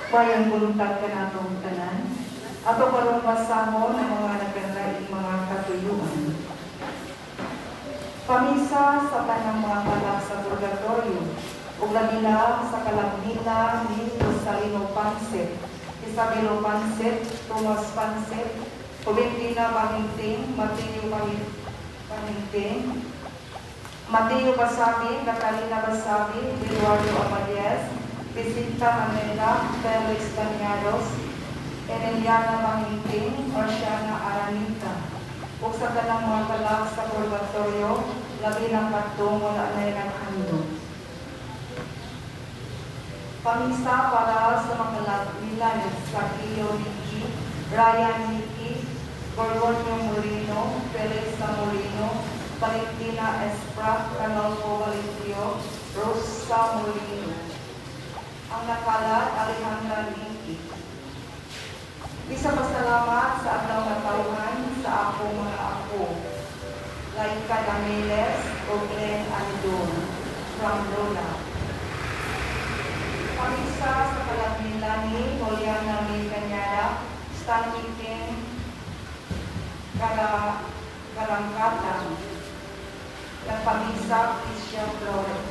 Maayong buntag kanatong tanan. Ato karong basahon ang mga nagkalaing mga katuyuan. Pamisa sa tanang mga kalag sa purgatorio, ug labi na sa kalag nila ni Rosalino Pancet, Isabelo Pancet, Tomas Pancet, Juventina Bahinting, Mateo Bahinting, Mateo Basabi, Catalina Basabi, Eduardo Abadies, Vicenta Manila, Felix Bañados, Emiliana Bahinting, Marciana Aranita. Ug sa tanang mga kalag sa purgatorio, labi na kadtong wala na naghandom. Pamisa para sa mga kalag nila ni Sakio Niki, Ryan Niki, Gorgonio Moreno, Felix Moreno, Valentina Espra, Ranolfo Valencio, Rosa Molino. Ang nakalat, Alejandra Niki. Isa pasalamat sa adlaw nga tawhan sa akong mga apo. Laika Damiles o Glenn Andon from Lola. Pamisa sa kalag nila ni Juliana May Cañada, Stanley King Karangkatan, nagpamisa Christian Flores.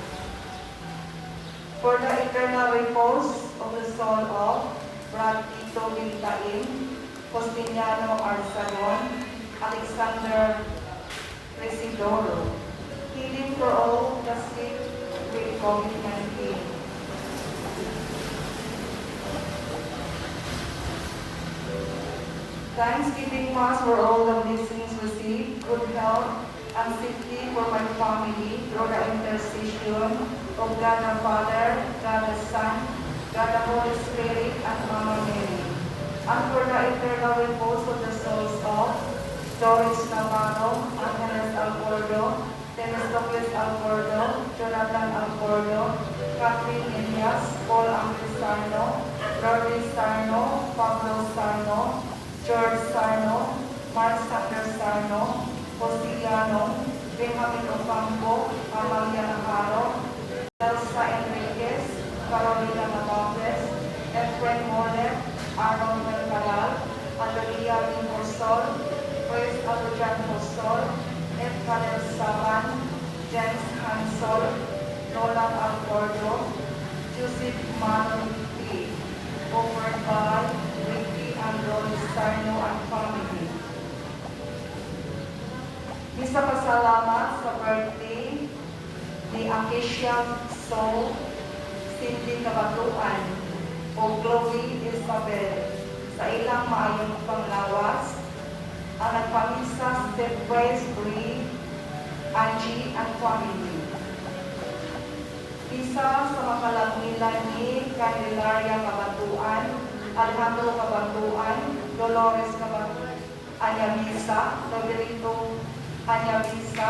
For the eternal repose of the soul of Brad Tito Bintain, Justiniano Arzagon, Alexander Residoro, healing for all the sick with COVID-19. Thanksgiving Mass for all the blessings received, good health, and safety for my family through the intercession of God the Father, God the Son, God the Holy Spirit, and Mama Mary. And for the eternal repose of the souls of Doris Navarro, Angeles Albordo, Themistocles Albordo, Jonathan Albordo, Catherine Elias, Paul Angrisano, Rory Sarno, Pablo Sarno, George Sarno, Mark Sander Sarno, Josiano, Benjamin Ocampo, Amalia Navarro, Elsa Enriquez, Carolina Navales, Efren Moller, Aaron Mercadal, Andrea B. Josol, Chris Alujan Josol, F. Kalel Saban, Jens Hansol, Nolan Albordo, Joseph Manon P. Offered by Ricky and Rolly Sarno and family. Misa pasalamat sa birthday ni Acacia Soul, Cindy Kabatuan, o Chloe Isabel sa ilang maayong panglawas. Ang nagpamisa, Step Praise Bree, Angie and family. Isa sa makalag nila ni Candelaria Kabatuan, Alejandro Kabatuan, Dolores Kabatuan, Anyamisa, Roberto Anyamisa,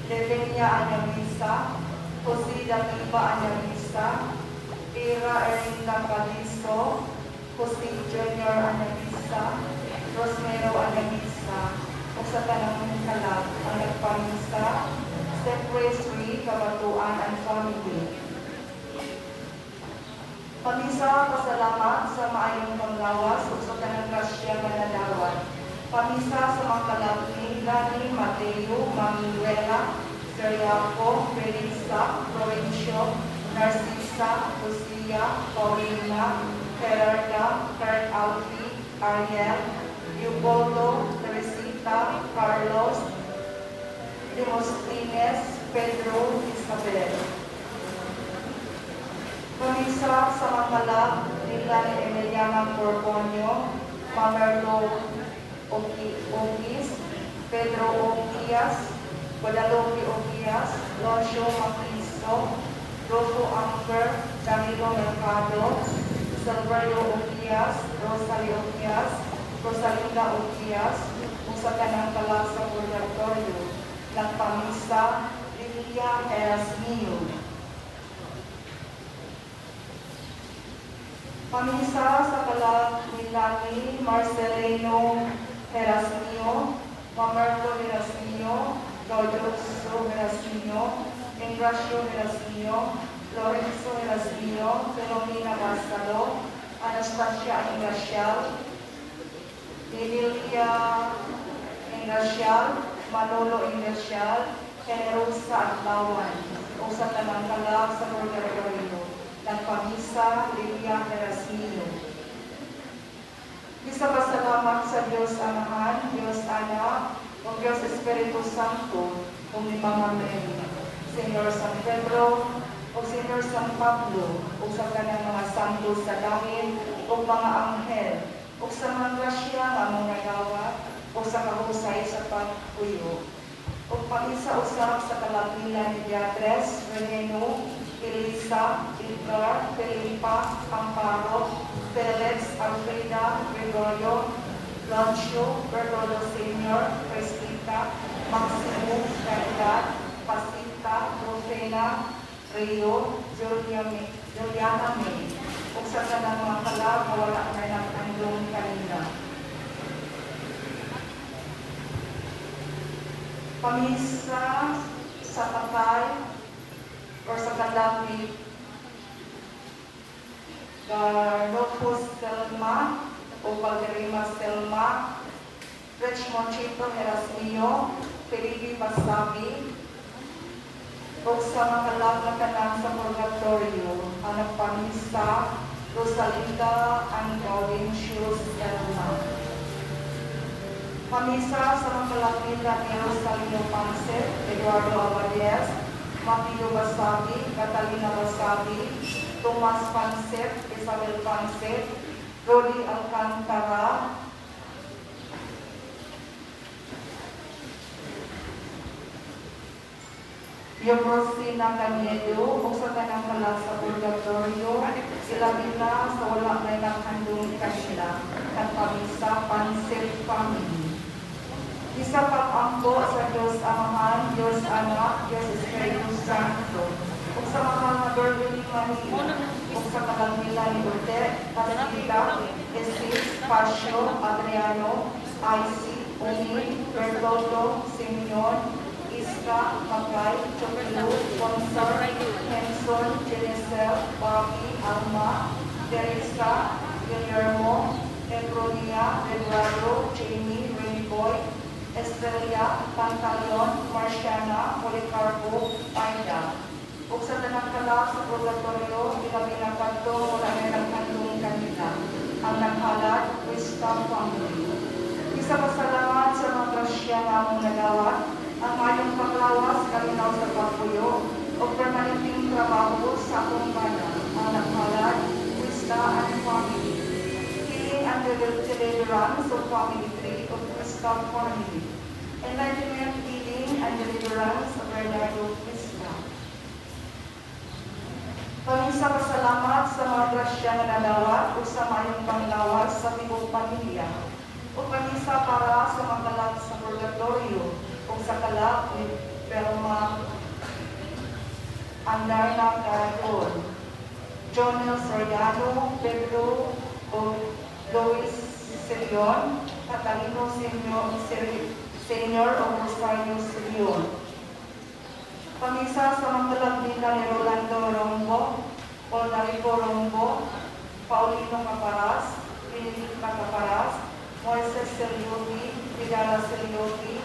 Levenia Anyamisa, Jose Datiba Anyamisa, Ira Erlinda Caliso, Jose Junior Anyamisa, Rosmero Anyamisa, ug sa tanang kalag ang nagpamisa, Step Praise 3 Kabatuan and family. Pamisa pasalamat sa maayong panglawas ug sa tanang grasya nga nadawat. Pamisa sa mga kalag ni Lani Mateo, Manuela, Seriaco, Felisa, Florencio, Narcisa, Lucia, Paulina, Gerarda, Kurt Alfie, Ariel, Leopoldo, Teresita, Carlos, Demosthenes, Pedro, Isabel. Pamisa sa mga kalag nila ni Emiliana Corponio, Mamerlo Okis, Pedro Oquias, Guadalupe Oquias, Locio Maquiso, Rocco Amper, Danilo Mercado, Silverio Oquias, Rosalie Oquias, Rosalinda Oquias, ug sa tanang kalag sa purgatorio, nagpamisa, Lilia Erasmio. Pamisa sa kalag nila ni Marcelino Erasmio, Mamerto Erasmio, Gaudioso Erasmio, Engracio Erasmio, Lorenzo Erasmio, Filomena Basalo, Anastasia Ingasyal, Dinilia Ingasyal, Manolo Ingasyal, Generosa Adlawan, o sa tanang kalag sa Purgatorio, nagpamisa Lilia Erasmino. Isa pasalamat sa Diyos Amahan, Diyos Anak, o Diyos Espiritu Santo, o ni Mama Mary, Señor San Pedro, o Señor San Pablo, o sa kanang mga santo sa langit, o mga anghel, o sa mga grasya nga among nagawat, o sa kahusay sa pagpuyo. O pamisa usab sa kalagmilan ni Beatriz, Regeno, Elisa, Edgar, Felipa, Amparo, Felix, Alfreda, Gregorio, Lancio, Bertolo Sr., Cristita, Maximo, Caridad, Pasita, Rufena, Rio, Juliana May, ug sa tanang mga kalag nga wala na naghandong kanina. Pamisa sa patay or sa kalag ni Garnopus Selma o Valderrama Selma, Richmond Chito Erasmio, Felipe Basabi, o sa mga kalag na tanan sa Purgatorio, ang nagpamisa Rosalinda and Gaudencio Selma. Pamisa sa mga kalag nila ni Rosalino Pancet, Eduardo Abadies, Mateo Basabi, Catalina Basabi, Tomas Pancet, Isabel Pancet, Rodi Alcantara, Eufrosina Canedo, ug sa tanang kalag sa Purgatorio, ilabi na sa wala may naghandong kanila, nagpamisa Pancet Family. Isa pag-ampo sa Diyos Amahan, Diyos Anak, Diyos Espiritu Santo, ug sa mahal na Virgin Maria, ug sa kalagmila ni Ute, Pasita, Jesus, Pasio, Adriano, Icy, Umi, Bertoldo, Simeon, Iska, Magay, Choklo, Consor, Henson, Genesel, Bobby, Alma, Teresa, Guillermo, Epronia, Eduardo, Jamie, Remy Boy, Estrella, Pantaleon, Marciana, Policarpo, Aida. Ug sa tanang kalag sa Purgatorio, ilabi na kadto wala na naghandong kanila. Ang naghalad, Krista Family. Isa pasalamat sa mga grasya nga among nagawat, ang mayong panglawas, kalinaw sa pagpuyo, o permanenteng trabaho sa akong bana. Ang naghalad, Krista and Family. Healing and deliverance of Family Tree of Krista Family. Enlightenment, healing, and deliverance of Bernardo Krista. Pamisa pasalamat sa mga grasya nga nadawat ug sa maayong panglawas sa tibuok pamilya. Ug pamisa para sa mga kalag sa Purgatorio ug sa kalag ni Belma Andarna Caragon, Jonel Soriano, Pedro o Luis Silion, Catalino Senior, Senior o Rosario Silion. Pamisa sa mga kalag nila ni Rolando Rombo, Polarico Rombo, Paulino Caparas, Benedicta Caparas, Moises Seliotti, Fidela Seliotti,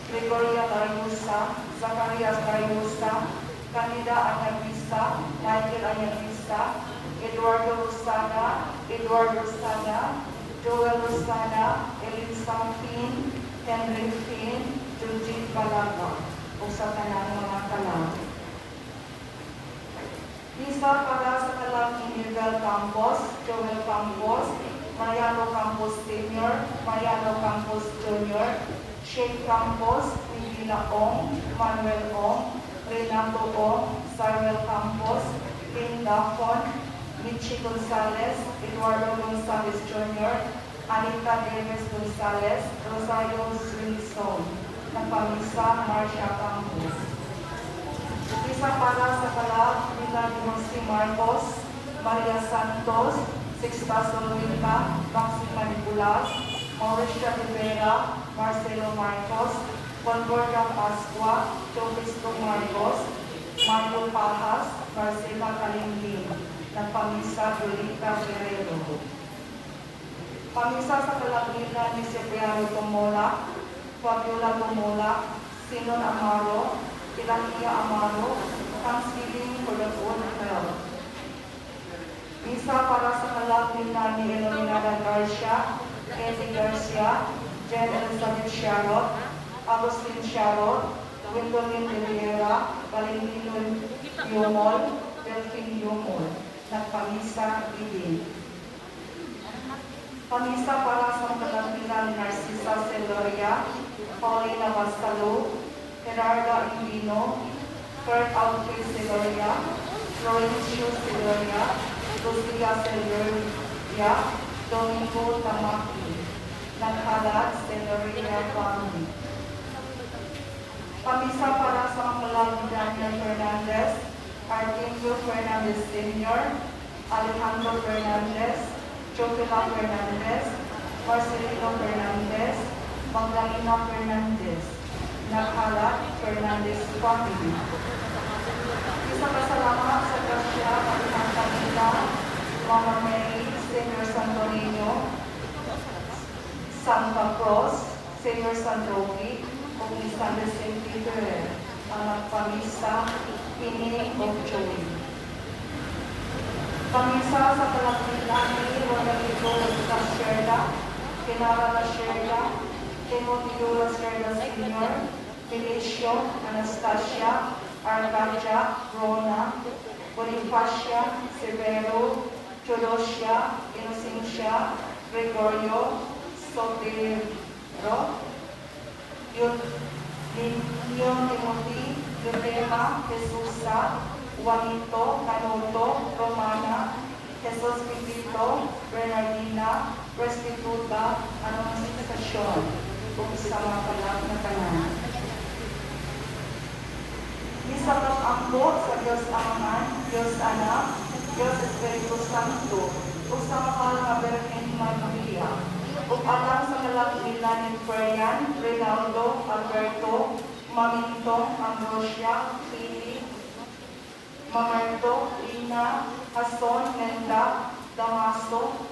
Gregoria Lariosa, Zacarias Lariosa, Candida Anyabisa, Michael Anyabisa, Eduardo Rosana, Eduardo Rosana, Joel Rosana, Elisa Finn, Henry Finn, Jujit Balaga, o sa tanang mga kalag. Isa para sa kalag ni Miguel Campos, Joel Campos, Mariano Campos Sr., Mariano Campos Jr., Shane Campos, Medina Ong, Manuel Ong, Renato Ong, Cyril Campos, Tim Dafon, Michi Gonzalez, Eduardo Gonzalez Jr., Anita Davis Gonzalez, Rosario Wilson, nagpamisa Marcia Campos. Isa para sa kalag nila ni Jose Marcos, Maria Santos, Sixta Zulueta, Maxima Nicolas, Mauricio Rivera, Marcelo Marcos, Concordia Pascua, Jovisto Marcos, Mario Pajas, Marcela Kalingling. Nagpamisa, Julita Ferrero. Pamisa sa kalagmitan ni Cipriano Tumola, Fabiola Tumola, Sinon Amaro, Ilahia Amaro, thanksgiving for the good health. Misa para sa kalagmitan ni Iluminada Garcia, Eddie Garcia, Jen Elizabeth Sharot, Agustin Sharot, Gwendolyn De Riera, Valentino Yumol, Delphine Yumol. Nagpamisa, Ibig. Pamisa para sa kalagmitan ni Narcisa Celoria, Paulina Basalo, Gerardo Indino, Kurt Alfred Celoria, Florencio Celoria, Lucia Celoria, Domingo Tamaki. Naghalad, Celoria family. Pamisa para sa mga ni Daniel Fernandez, Artemio Fernandez Sr., Alejandro Fernandez, Jofila Fernandez, Marcelino Fernandez, Magdalena Fernandez. Naghalad, Fernandez family. Isa pasalamat sa grasya ng kanila, Mama Mary, Senior Santo Niño, Santa Cruz, Senior San Roque, ug ni San Vicente Ferrer, ang nagpamisa, Pining of Joy. Pamisa sa kalagmitan ni Rodrigo Lacerda, Kinara Lacerda, Timothy Lacerda Sr., Felicio, Anastasia, Arcadia, Rona, Bonifacia, Severo, Teodosia, Inocencia, Gregorio, Sotero, Ninyo Timothy, Lorena, Jesusa, Juanito, Canuto, Romana, Jesus Pepito, Bernardina, Restituta, Anunciacion, ug sa mga kalag na tanan. Misa ampo sa Dios Amahan, Dios Anak, Dios Espiritu Santo, ug sa mahal nga Birhen Maria, ug alang sa kalag nila ni Ferian, Reynaldo, Alberto, Mamintong, Ambrosia, Philip, Mamerto, Lina, Hason, Menda, Damaso,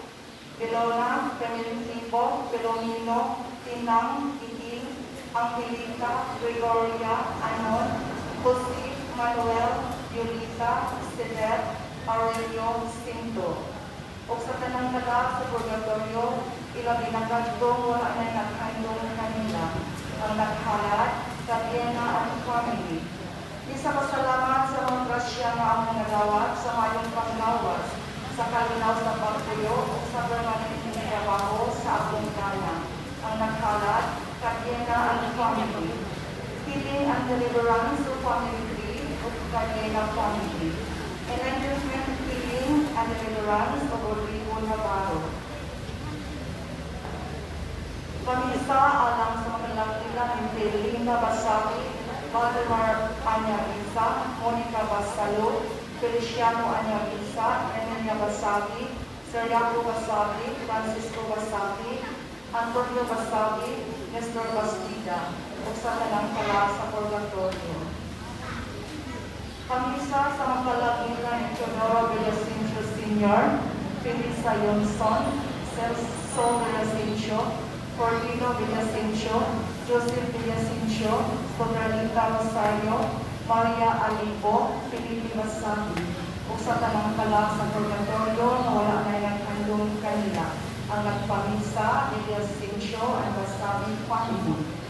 Ilona, Primitivo, Filomeno, Tinang, Ihil, Angelica, Gregoria, Anon, Jose, Manuel, Yulita, Sinet, Aurelio, Cinto. Ug sa tanang kalag sa purgatorio, ilabi na kadtong wala na naghandong kanila, ang naghalad, Kabiena and family. Isa pasalamat sa mga grasya nga among nadawat sa mayong panggawas, sa kalinaw sa pagpuyo ug sa permanenteng trabaho sa akong talang. Ang naghalad, Kabiena and family. Healing and deliverance to family tree of Kabiena family. Enlightenment, healing, and deliverance of Rodrigo Navarro. Pamisa alang sa mga nila ni Belinda Basawi, Valdemar Anyamisa, Monica Basalo, Feliciano Anyamisa, Emilia Basawi, Seriaco Basawi, Francisco Basawi, Antonio Basawi, Nestor Bastida, ug sa tanang kala sa purgatorio. Pamisa sa mga nila ni Teodoro Villacincio Sr., Felisa Yonson, Celso Villacincio, Corlino Villacincio, Joseph Villacincio, Conralita Rosario, Maria Alibo, Felipe Basabi, ug sa tanang kala sa purgatorio nga wala na naghandong kanila. Ang nagpamisa, Villacincio and Basabi family.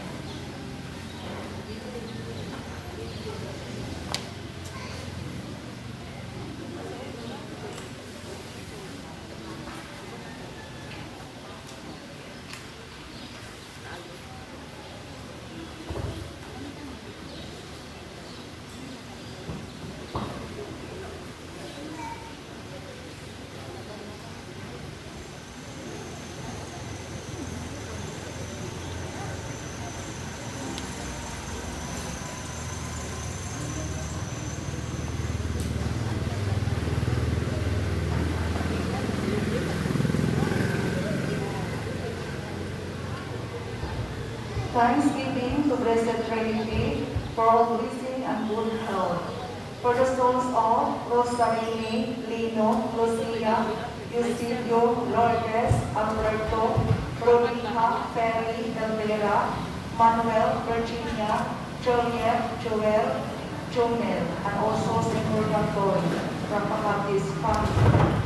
Thanksgiving to Blessed Trinity for all blessing and good health. For the souls of Rosarini, Lino, Lucia, Eusebio, Lourdes, Alberto, Rodina, Ferry, Elvira, Manuel, Virginia, Juliet, Joel, Jomel, and also in purgatory from Pakatis family.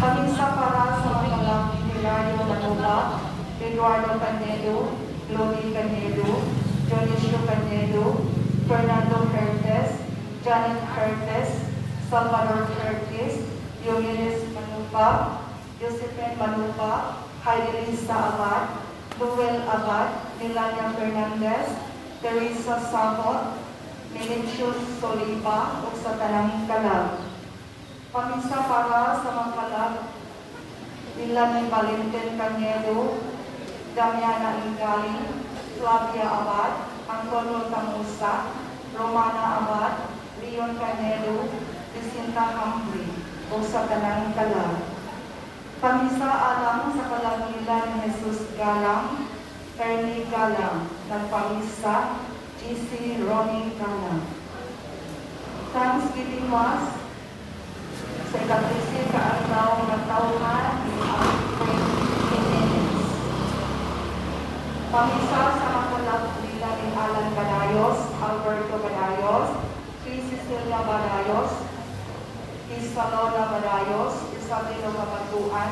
Pamisa para sa mga kalag ni Hilario Manuba, Eduardo Canedo, Lodi Canedo, Dionisio Canedo, Fernando Hertes, Janet Hertes, Salvador Hertes, Diogenes Manupa, Josephine Manupa, Heidi Lisa Abad, Noel Abad, Melania Fernandez, Teresa Sabot, Melencio Solipa, ug sa tanang kalag. Pamisa para sa mga kalag nila ni Valentin Canedo, Damiana Ingaling, Flavia Abad, Antonio Tamusa, Romana Abad, Leon Canedo, Jacinta Humphrey, ug sa tanang kalag. Pamisa alang sa kalag nila ni Jesus Galang, Ernie Galang, nagpamisa, GC Ronnie Galang. Thanksgiving Mass sa ika-13 ka adlaw nga tawhan ang 20 minutes. Pamisa sa mga kalag nila ni Alan Badayos, Alberto Badayos, P. Cecilia Badayos, Isalola Badayos, Isabelo Kabatuan,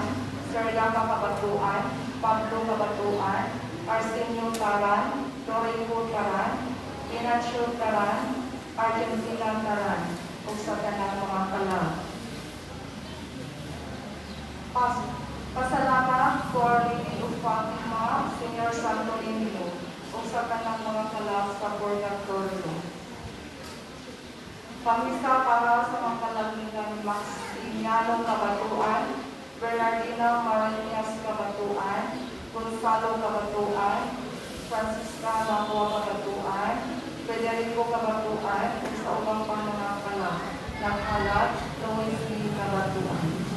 Serlama Kabatuan, Pablo Kabatuan, Arsenio Taran, Torrico Taran, Inacio Taran, Argentina Taran, ug sa tanang mga kalag. Pasalamat for Lady of Fatima, Senior Santo Niño, ug sa tanang mga kalag sa Purgatorio. Pamisa para sa mga kalag nila ni Maximiano Kabatuan, Bernardina Marinas Kabatuan, Gonzalo Kabatuan, Francisca Mapua Kabatuan, Federico Kabatuan, ug sa ubang pang mga kalag, naghalad, Luis B. Kabatuan.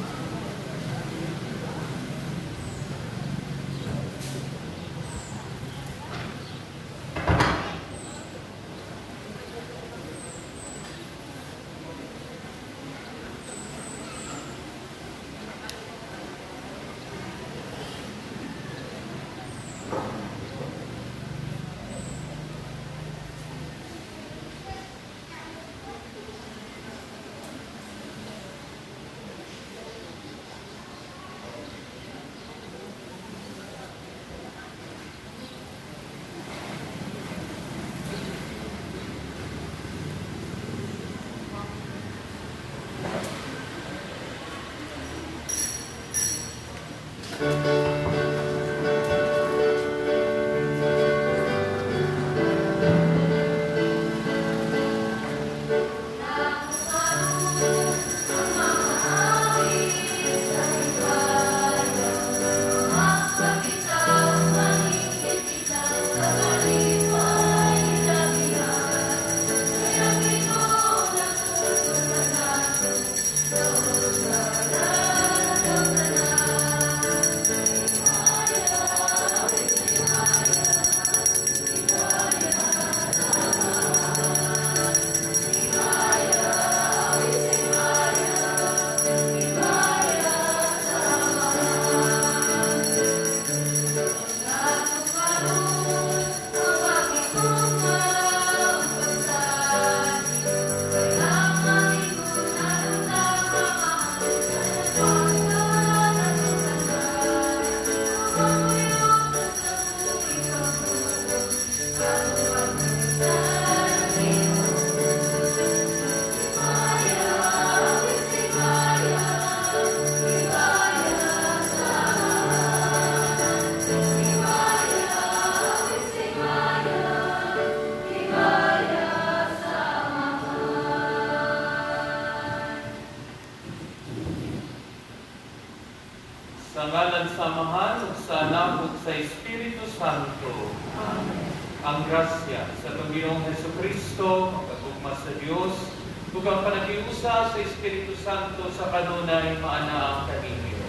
Sa ngalan sa Amahan, ug sa Anak, ug sa Espiritu Santo. Amen. Ang grasya sa Panginoong Hesukristo, ang pagugma sa Dios, ug ang panagiusa sa Espiritu Santo sa kanunay maanaa kaninyo.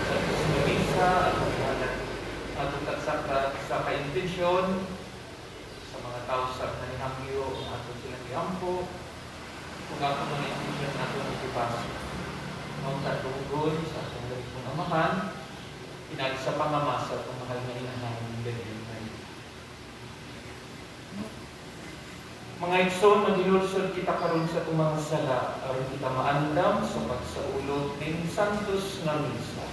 Sa Diyos nga misa, at sa kaintensyon sa mga tao sa nanihangyo. Pangako kung ako mga intensyon nato ng ipasok. Maong tatugon sa atong dalipong Amahan, pinaagi sa pangamasa atong mahal nga inahan ng Birhen Maria. Mga igsoon, maghinulsol kita karon sa atong mga sala aron kita maandam sa pagsaulog ning Santos nga Misa.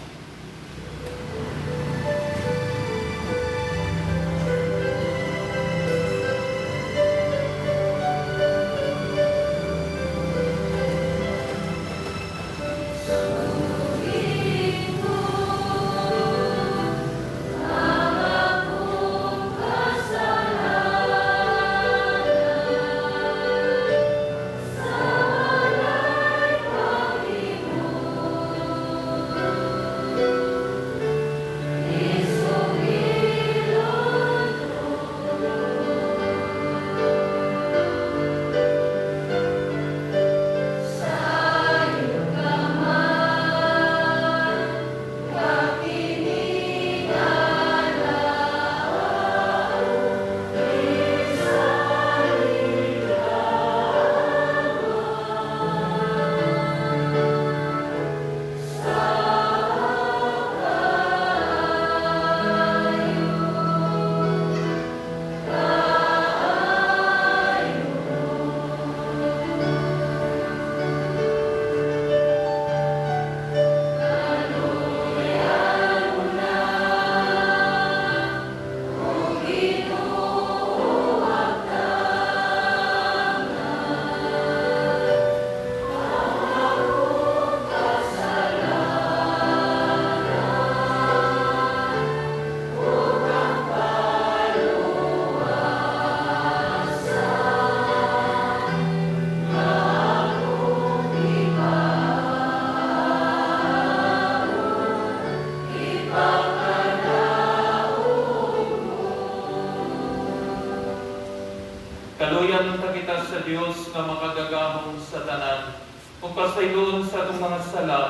Kaluyan ta kita sa Dios nga makagagamong sa tanan, kung pasayloon sa atong mga sala,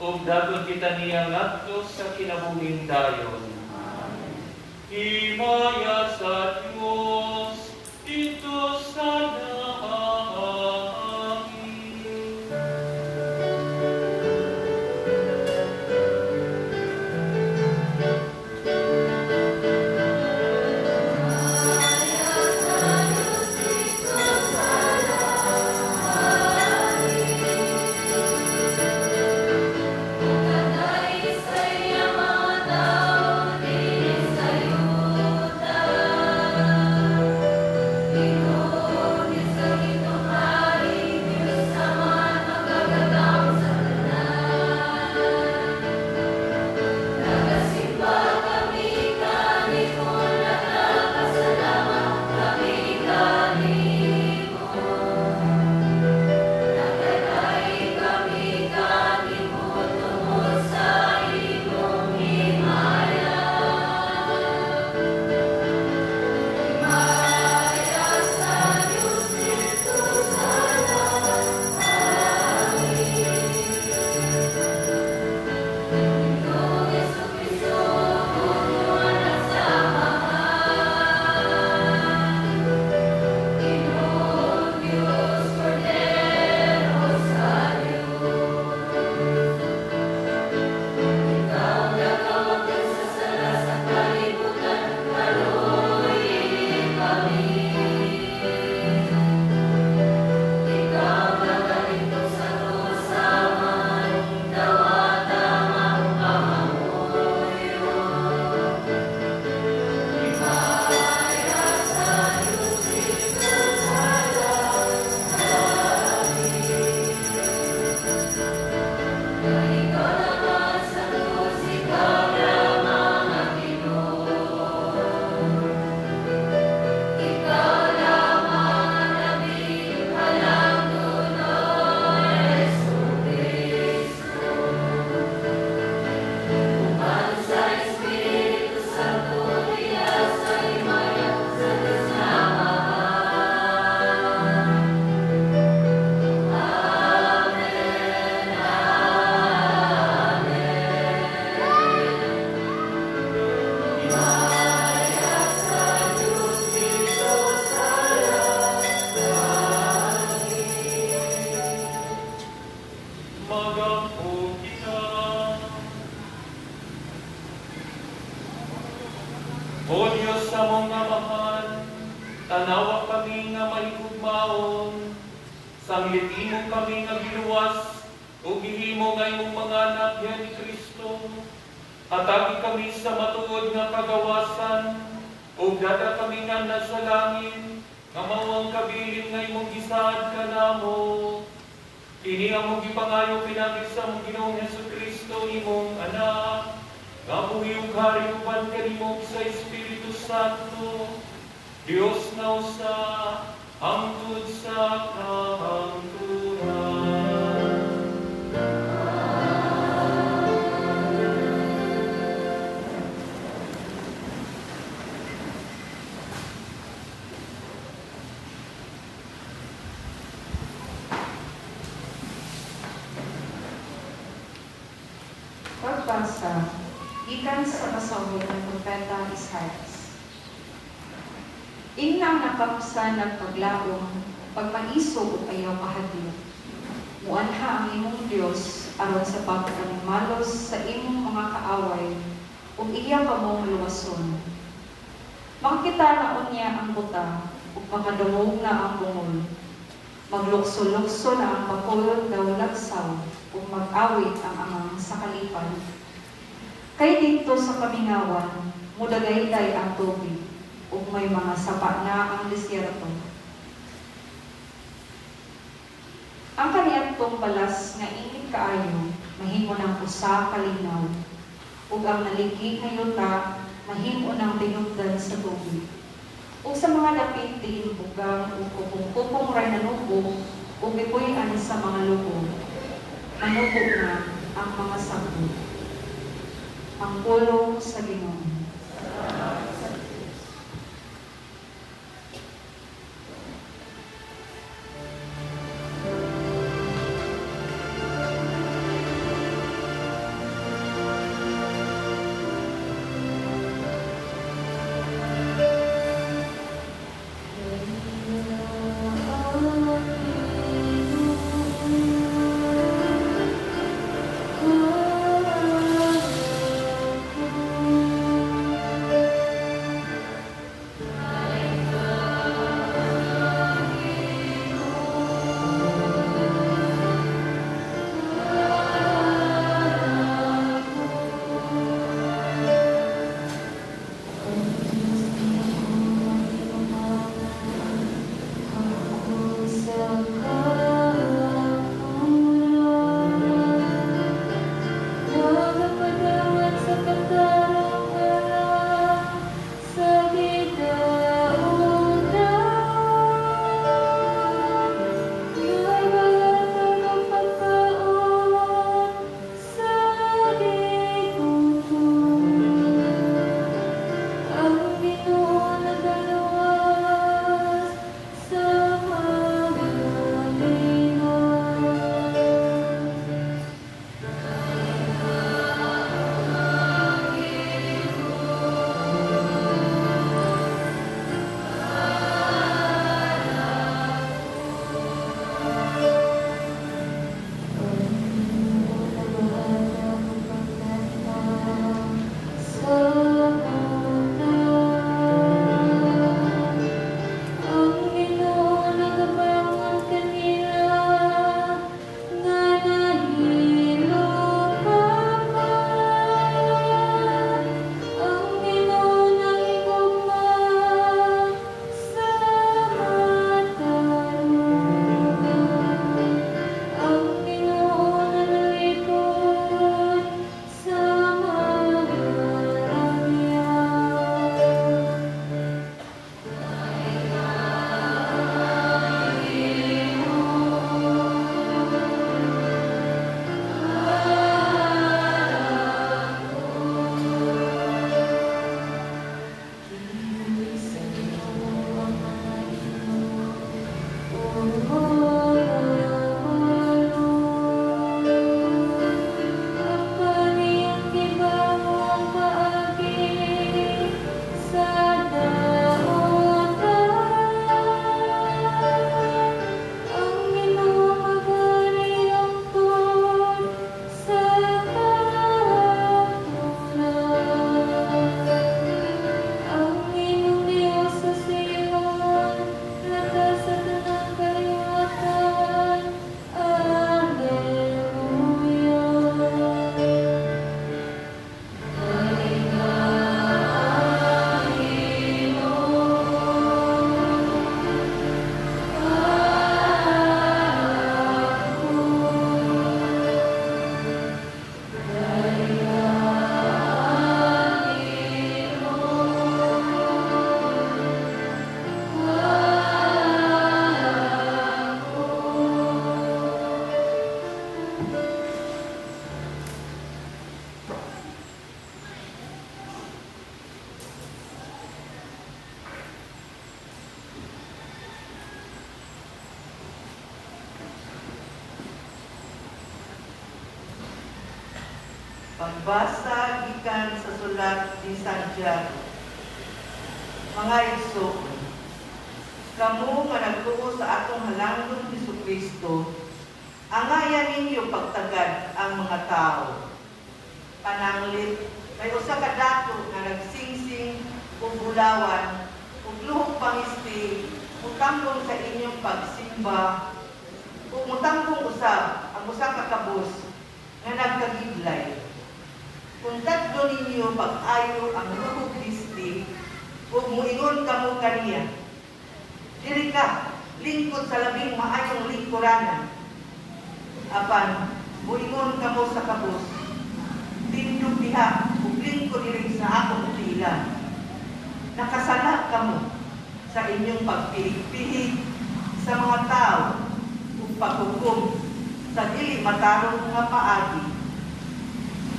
ug daton kita niya ngadto sa kinabuhing dayon. Himaya sa Dios dito sa langit. Tanawa kami nga mahigugmaon, sanglit imo kami nga giluwas, ug gihimo nga imong mga anak ni Kristo. Hatagi kami sa matuod nga kagawasan, ug dad-a kami nganha sa langit, nga mao ang kabilin nga imong gisaad kanamo. Kini among gipangayo pinaagi sa among Ginoong Hesukristo, imong Anak, nga buhi ug hari uban kanimo sa Espiritu Santo, Dios nga usa, hangtod sa kahangturan. Pagbasa gikan sa pasawod ng Propeta Isaias. Ingna ang nakamsan ng paglaom, pagmaisog ug ayaw kahadlok. Muanha ang imong Dios aron sa pagpanimalos sa imong mga kaaway ug iya kamo luwason. Makakita na unya ang buta ug makadungog na ang bungol. Maglukso-lukso na ang bakulod daw lagsaw ug mag-awit ang amang sa kalipay. Kay didto sa kamingawan, mudagayday ang tubig, ug may mga sapa na ang desierto. Ang kaniadtong balas nga init kaayo mahimo ng usa ka linaw, ug ang naligi nga yuta mahimo ng tinubdan sa tubig. Ug sa mga dapit diin bugang ug kupong-kupong ray nanubo ug gipuy-an sa mga lobo, manubo na ang mga sagbot. Ang pulong sa Ginoo. Pagbasa gikan sa sulat ni Santiago. Mga igsoon, kamo nga nagtuo sa atong halangdong Hesukristo, angaya ninyo pagtagad ang mga tao. Pananglit, may usa ka dato nga nagsingsing og bulawan ug luhong pangisti mutambong sa inyong pagsimba ug mutambong usab ang usa ka kabus nga nagkagidlay. Kung tatlo ninyo pag-ayo ang luhog listi ug muingon kamo kaniya, "Diri ka, lingkod sa labing maayong lingkuranan." Apan muingon kamo sa kabus, "Tindog diha ug lingkod diri sa akong tila." Nakasala kamo sa inyong pagpihig-pihig sa mga tao ug paghukom sa dili matarong nga paagi.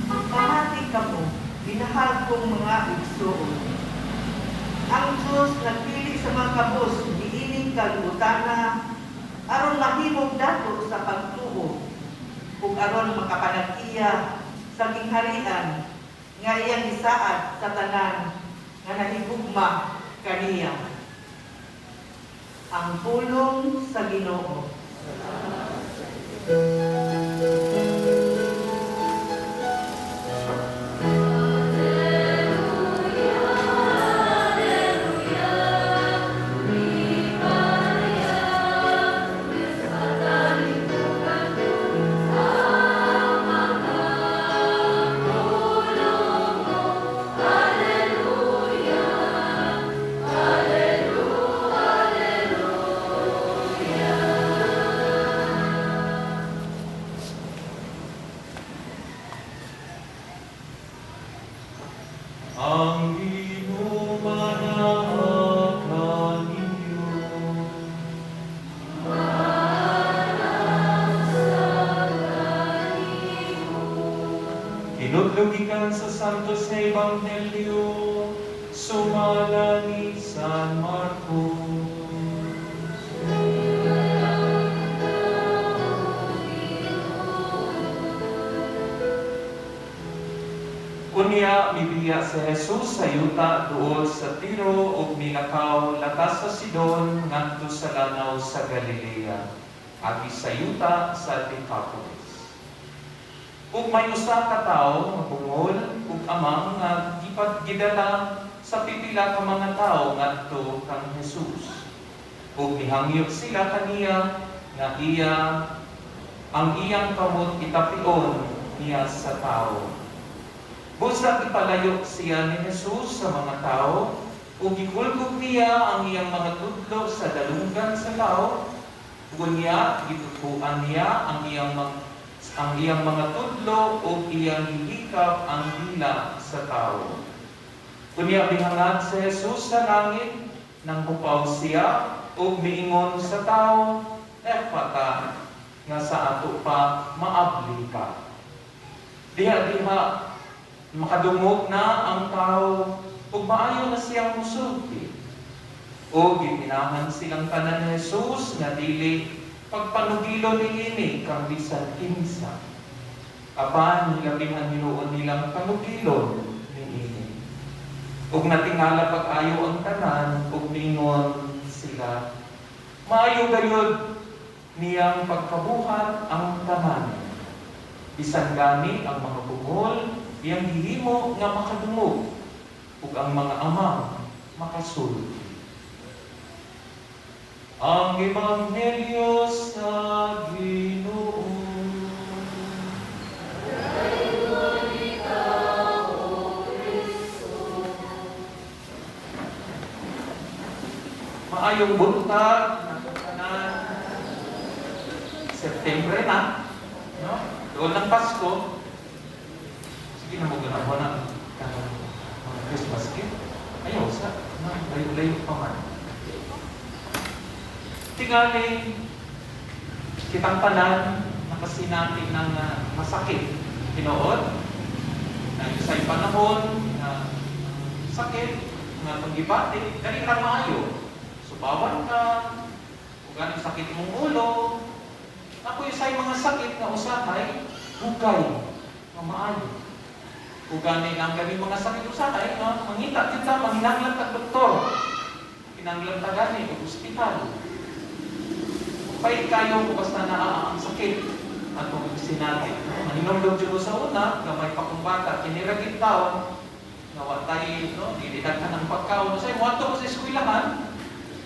Pamati kamo, minahal kong mga igsoon. Ang Diyos nagpili sa mga kabus niining kalibutana aron mahimong dato sa pagtuo ug aron makapanag-iya sa gingharian nga iyang gisaad sa tanan nga nahigugma kaniya. Ang pulong sa Ginoo. Ang Ginoo manaa kaninyo. Hinudlo gikan sa Santo sa Ebanghelyo sumala ni San Marcos. Unya mibiya si Jesus sa yuta duol sa Tiro ug milakaw latas sa Sidon ngadto sa lanaw sa Galilea, agi sa yuta sa Decapolis. Ug may usa ka tawo nga bungol ug amang nga gidala sa pipila ka mga tawo ngadto kang Jesus. Ug mihangyo sila kaniya nga iya ang iyang kamot itapion niya sa tawo. Busa ipalayo siya ni Jesus sa mga tao, ug gikulkog niya ang iyang mga tudlo sa dalunggan sa tao. Unya gitutuan niya ang iyang mga tudlo ug iyang gihikap ang dila sa tao. Unya mihangad si Jesus sa langit, nang hupaw siya ug miingon sa tao, "Efata," nga sa ato pa, "Maabli ka." Diha-diha makadungog na ang tao ug maayo na siyang musulti. O gipinahan silang tanan ni Jesus nga dili pagpanugilo niini kang bisan kinsa. Apan hilabihan hinuon nilang panugilon niini. Ug natingala pag-ayo ang tanan ug niingon sila, "Maayo gayud niyang pagkabuhat ang tanan. Bisan gani ang mga bungol iyang gihimo nga makadungog ug ang mga amang makasulti." Ang Ebanghelyo sa Ginoo. Maayong buntag natong tanan. September na, no? Doon ng Pasko. Sige na mo ganawa na mga Christmas gift. Ayaw sa, no, layo-layo pa man. Tingali, kitang tanan nakasinati ng masakit. Tinuod, na isa'y panahon na sakit, nga panggibati, dali ka maayo. Subawan ka, o ganing sakit mong ulo. Ako isa'y mga sakit nga usahay, bugay, nga maayo. Ug gani ang ganing mga sakit usahay, no? Mangita kita, manginahanglan tag doktor. Kinahanglan ta gani og ospital. Pait kayo kung basta naa ang sakit atong sinati. Mahinumdum jud ko sa una, gamay pa kong bata, kini ra gid taon, nga wa tay, no, dili daghan ang pagkaon. Say moadto ko sa eskwelahan,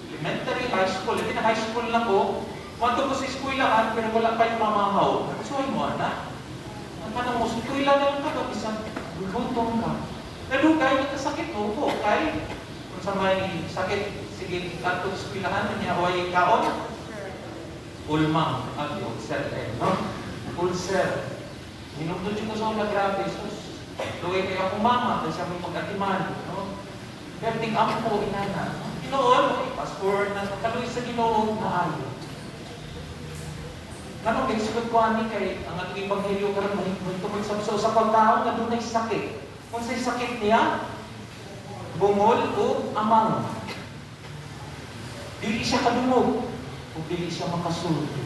elementary, high school, labi na high school na ko, moadto ko sa eskwelahan pero wala pa yung pamamaw. Suway mo ana. Ang kanang mo, eskwela na lang ka, bisan gutom ka. Nadugay, nagkasakit mo ko, kay kung sa may sakit, sige, adto sa eskwelahan, niya way kaon, ulmang, at ulcer, eh, no? Ulcer. Hinumdum ko sa una, grabe, sus. Luway kay akong mama, dahil siya may mag-atiman, no? Pero ting ampo, inana. Ginoon, fast forward na sa kaluoy sa Ginoo, naayo. Nganong kay ko ani kay ang atong ebanghelyo karon mahitungod sa sa pagtao nga dunay sakit. Kung say sakit niya, bungol o amang. Dili siya kadungog o dili siya makasulti.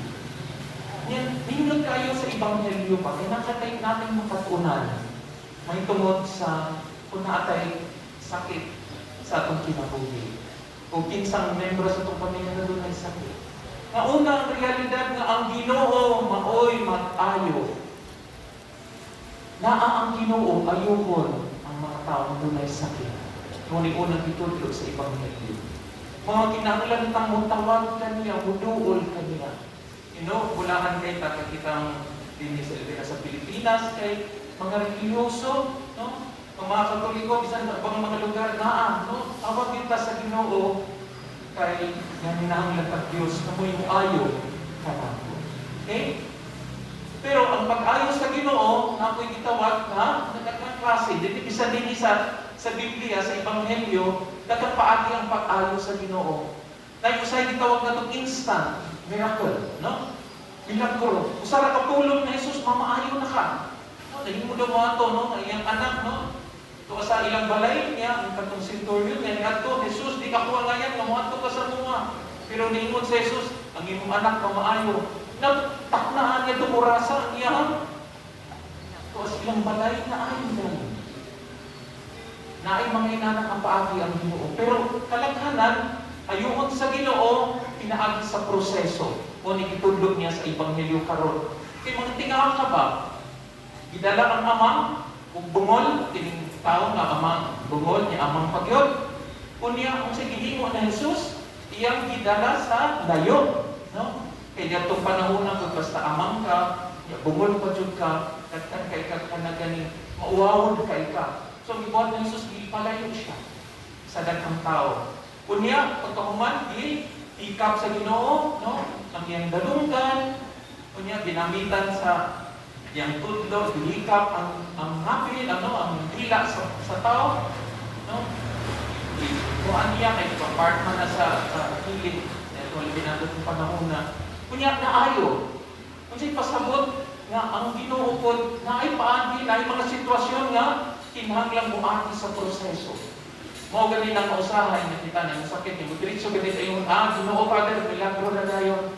Yan, nindot kayo sa ebanghelyo pa, kay nakatay natin makatunan. Mahitungod sa kung naatay sakit sa atong kinabuhi. O kinsang membro sa atong pamilya na dunay sakit. Nga una ang realidad nga ang Ginoo maoy mag-ayo. Naa ang Ginoo ayuhon ang mga taong dunay sakit. Ngunit unang gitudlo sa ebanghelyo. Mga kinahanglan tang mutawag kaniya, muduol kaniya. You know, bulahan kay ta kitang dinhi sa Pilipinas kay mga relihiyoso, no? Ang mga Katoliko bisan sa ubang mga lugar naa, no? Tawag kita sa Ginoo kay nga tag Dios nga mo'y moayo kanako. Okay? Pero ang pag-ayo sa Ginoo, na ako'y gitawag na nagdaghang klase. Dili bisan dinhi sa Biblia, sa Ebanghelyo, daghang paagi ang pag-ayo sa Ginoo. Dahil usay gitawag natong instant miracle, no? Milagro. Usa ra ka pulong ni Jesus, mamaayo na ka. No, nahimo daw mo ato, no, ang iyang anak, no? Tuwa sa ilang balay niya, ang katong centurion niya, niadto, Jesus, di ka kuha ngayon, nga moadto ka sa mua. Pero niingon sa Jesus, ang imong anak mamaayo. Nagtaknaan niya tumurasa ang iyang tuwa sa ilang balay na ayo dahil. Naay mga inanak ang paagi ang Ginoo. Pero kalaghanan, ayuhon sa Ginoo, pinaagi sa proseso. O ni gitudlo niya sa ebanghelyo karon. Kay mga tingahan ka ba? Gidala ang amang ug bungol kining tawo nga amang bungol niya amang pagyod. Unya ang sa gihimo na Jesus, iyang gidala sa layo, no? Kay diadtong panahon na kung basta amang ka, ya bungol pa jud ka, daghan kay ka kana gani, mauwawon kay ka. So gibuhat ni Jesus, gipalayo siya sa daghang tao. Unya pagkahuman gi ikap sa Ginoo, no? Ang iyang dalunggan, unya ginamitan sa iyang tudlo, gilikap ang hapil, ano, ang dila sa tao, no? Kuan niya kay part man na sa kilid, ito labi na itong panahon na unya naayo. Unsay pasabot nga ang Ginoo pod naay paagi, naay mga sitwasyon nga kinahanglan moagi sa proseso. Mao gani lang usahay nga kita na sakit ni diretso gani tayo, Ginoo Father, milagro na dayon.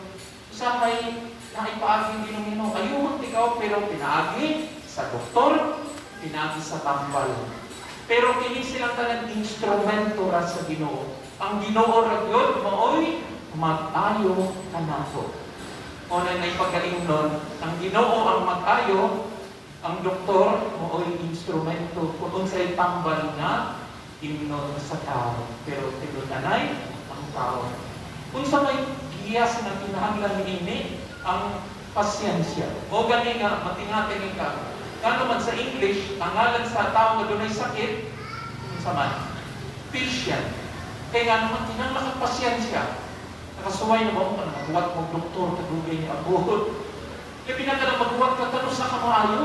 Usahay naay paagi ang Ginoo. Ayuhon ikaw pero pinaagi sa doktor, pinaagi sa tambal. Pero kini silang tanan instrumento ra sa Ginoo. Ang Ginoo ra gyud maoy mag-ayo kanato. O na naipagaling nun, ang Ginoo ang mag-ayo, ang doktor maoy instrumento kung unsay tambal nga imnon sa tao. Pero tinud-anay ang tao. Unsa may giyas na kinahanglan niini ang pasyensya. O gani nga matingatin ka. Ngano man sa English, ang ngalan sa tao nga dunay sakit, unsa man? Patient. Kay ngano man kinahanglan kang pasyensya. Nakasuway na ba mo ka naghuwat mong doktor kadugay ni abot. Labi na ka na maghuwat ka kano sa kamaayo.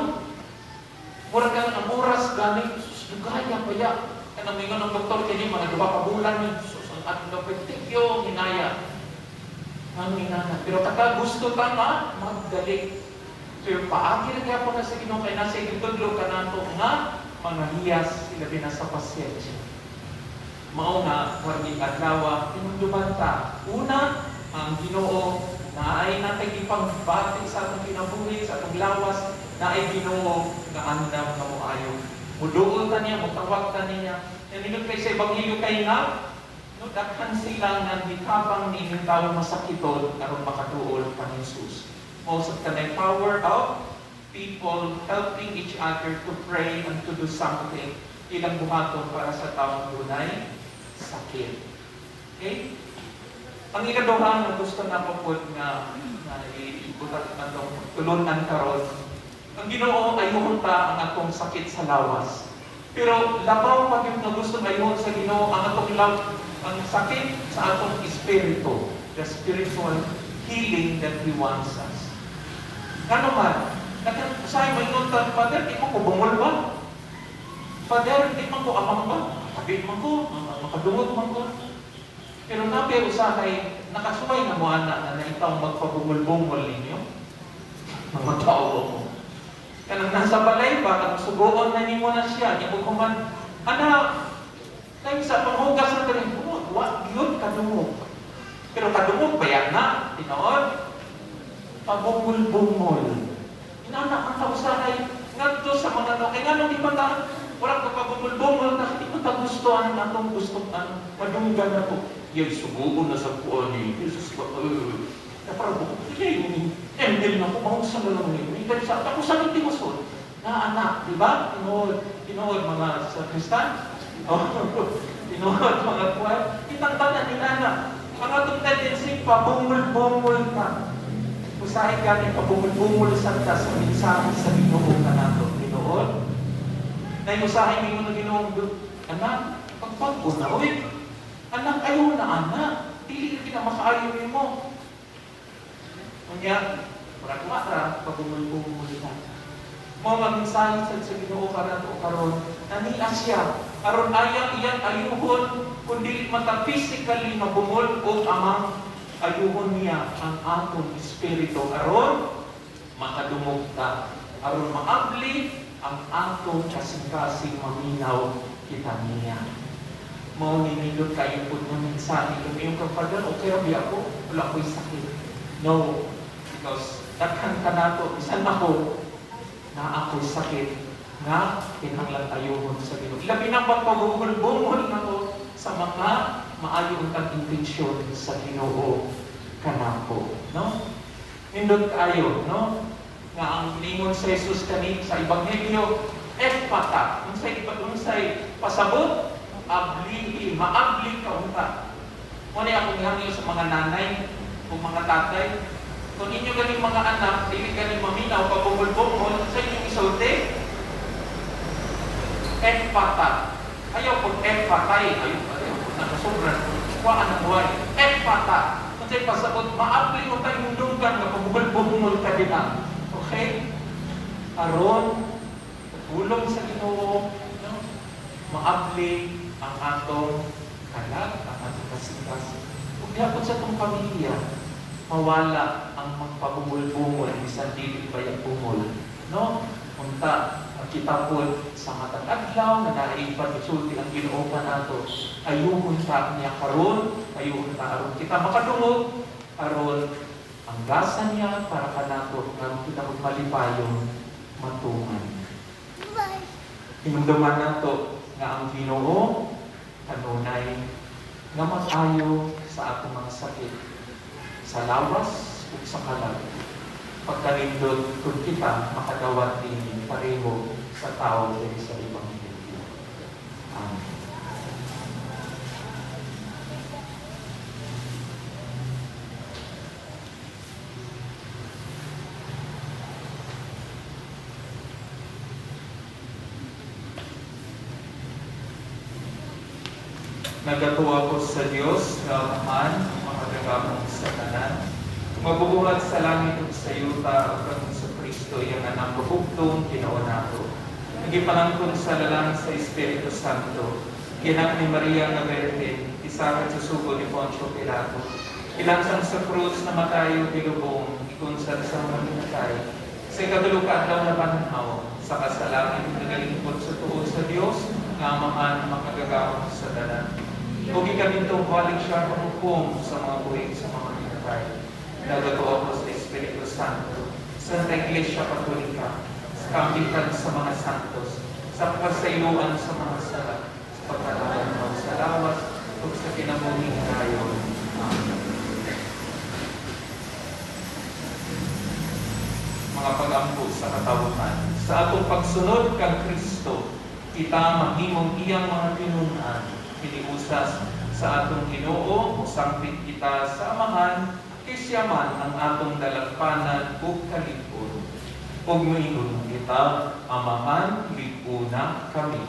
Murag ka ang oras gani, sus dugaya pa ya. Kanang mingon ng doktor kini mga duha ka bulan ni sus ang adlaw pagtigyo hinaya. Ngano inana? Pero taka gusto ta nga magdali. Pero paagi ra gyapon na sa Ginoo kay nasa gitudlo kanato nga mga hiyas ilabi na sa pasyensya. Mao nga karong adlaw hinumduman ta. Una, ang Ginoo naay natay gipangbati sa atong kinabuhi, sa atong lawas, naay Ginoo nga andam nga moayo. Muduol ta niya, mutawag ta niya. Nindot kay sa Ebanghelyo kay nga, no, daghan sila nga gitabang niining tawo masakiton aron makatuol kang Jesus. Mao sad kanay power of people helping each other to pray and to do something ilang buhaton para sa taong dunay sakit. Okay? Ang ikaduha nga gusto na po pod nga nga ibutat atong tulunan karon, ang Ginoo ayuhon ta ang atong sakit sa lawas. Pero labaw pa gyud nga gusto ayuhon sa Ginoo ang atong ang sakit sa atong espiritu, the spiritual healing that He wants us. Ngano man, usahay maingon ta, "Father, di man ko bungol ba? Father, di man ko amang ba? Tabi man ko, makadungog man ko." Pero nabi usahay, nakasuway na mo ana na naitaw magpabungol-bungol ninyo. Mga tao mo. Kanang nasa balay ba, kanang sugoon na nimo na siya, niya mo kuman, ana, tayo sa panghugas na tayo, wa yun kadungog. Pero kadungog pa yan na, tinood, pabungol-bungol. Inana ang kausahay, ngadto sa mga tao, kaya nga nung di pa ta, wala ka pabungol-bungol, na di pa ta gusto, ang atong gusto, ang madunggan na po. Yan, sugoon na sa kuwan ni Jesus ba? Na parang, yung endel na ko, mahusan na lang yun. Sa ako sa hindi mo so. Na anak, di ba? Tinuod, tinuod mga sa Kristan. Oh, tinuod mga kuwan. Kitang tanan ni nana. Ang atong tendency, pabungol-bungol ka. Usahay gani, pabungol-bungol sa ta sa mensahe sa Ginoo ka nato. Tinuod. Naiusahay mo na Ginoo, anak, pagpag-o na, uy. Anak, ayaw na anak. Dili ka kinamakaayo nimo. Unya, murag ra, pabungol-bungol ka. Mao nga mensahe sa Ginoo karon o karon, nania siya aron ayaw iyang ayuhon kun dili man ta physically mabungol o amang ayuhon niya ang atong espiritu aron makadungog ta, aron maabli ang atong kasing-kasing maminaw kita niya. Mao ni nindot kayo pud nga mensahe kung iyong kapatid, okay ra biya ko, wala ko'y sakit. No, because daghan ka nato, bisan ako, na ako'y sakit nga kinahanglan ayuhon sa Ginoo. Labi na pagpabungol-bungol nako sa mga maayo untang intensyon sa Ginoo kanako, no? Nindot kaayo, no? Nga ang ningon sa Jesus kani sa Ebanghelyo, Ephphatha, unsay unsay pasabot, abli, maabli ka unta. Mo ni akong gihangyo sa mga nanay o mga tatay, kung inyo ganing mga anak, dili ganing maminaw, pabungol-bungol, sa inyong isulti, Ephphatha. Ayaw kung Ephatay, ayaw kung nakasubran, kuhaan ang buhay. Ephphatha. Kung sa'yo pasabot, maabli mo tayong dunggan nga pabungol-bungol ka din na. Okay? Aron, tulong sa Ginoo, no? Maabli ang atong kalag, ang atong kasing-kasing. Kung gihapon sa atong pamilya, mawala ang magpabungol-bungol, bisan dili pa yung bungol. No? Unta, kita po sa matang adlaw na naipan isulti ang Ginoo kanato. Ayuhon ta niya karon, ayuhon ta aron kita makadungog, aron ang gasa niya para kanato aron kita magmalipayong matungan. Hinumduman nato nga ang Ginoo kanunay nga mag-ayo sa atong mga sakit sa lawas ug sa kalag. Pagkanindot kung kita makadawat din pareho sa tao diri sa Ebanghelyo. Amen. Nagatuwa ko sa Dios nga Amahan, makagagamong sa tanan, mabubuhat sa langit ug sa yuta ug kang sa Kristo iyang anak kahugtong Ginoo nato. Nagipalangkon sa lalang sa Espiritu Santo, ginak ni Maria nga Birhen, isakit sa sugo ni Poncio Pilato. Ilansang sa krus na matay ug gilubong, ikunsad sa mga pinatay. Sa ikatulo ka adlaw na pananaw, sa kasalangit nagalingkod sa tuo sa Dios nga Amahan makagagamong sa tanan. Ug ikamintong balik siya paghukom sa mga buhi sa mga pinatay. Nagatuo ko sa Espiritu Santo, Santa Iglesia Katolika, sa kambitan sa mga santos, sa kasayloan sa mga sala, sa pagkatawag sa lawas ug sa kinabuhing dayon. Amen. Mga pag-ampo sa katawhan, sa atong pagsunod kang Kristo, kita mahimong iyang mga tinun-an, kiniusas sa atong Ginoo, mosangpit kita sa Amahan, kay siya man ang atong dalagpanan ug kalig-on. Ug moingon kita, Amahan, lig-una kami.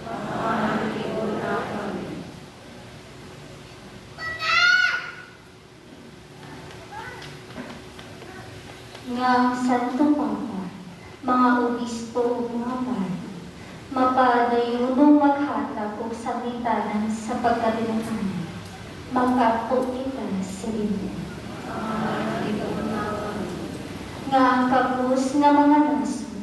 Amahan, lig-una kami. Nga ang Santo Papa, mga obispo ug mga pari, mapadayunong maghatag og samitanan sa pagkatinunan. Mag-ampo kita sa Ginoo. Nga ang kabus nga mga nasod,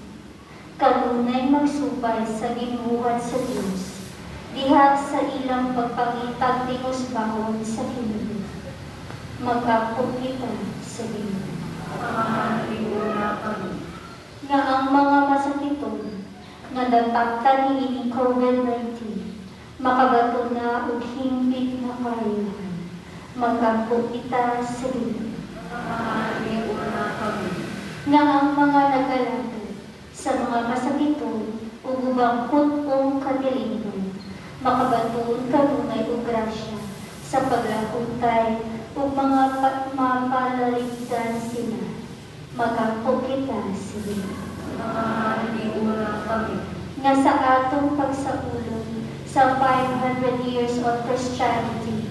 kanunay magsubay sa gibuhat sa Dios, diha sa ilang pagpangitag tingusbahon sa kinabuhi. Mag-ampo kita sa Ginoo. Nga ang mga masakiton nga nataptan niining COVID-19 makabato na og hingpit nga kaayuhan. Mag-ampo kita sa Ginoo. Nga ang mga nag-alaga sa mga masakiton ug ubang kut-ong katilingban makabaton kanunay og grasya sa paglakutay ug mga mapalalipdan sila. Mag-ampo kita sa Ginoo. Nga sa atong pagsaulog sa 500 years of Christianity,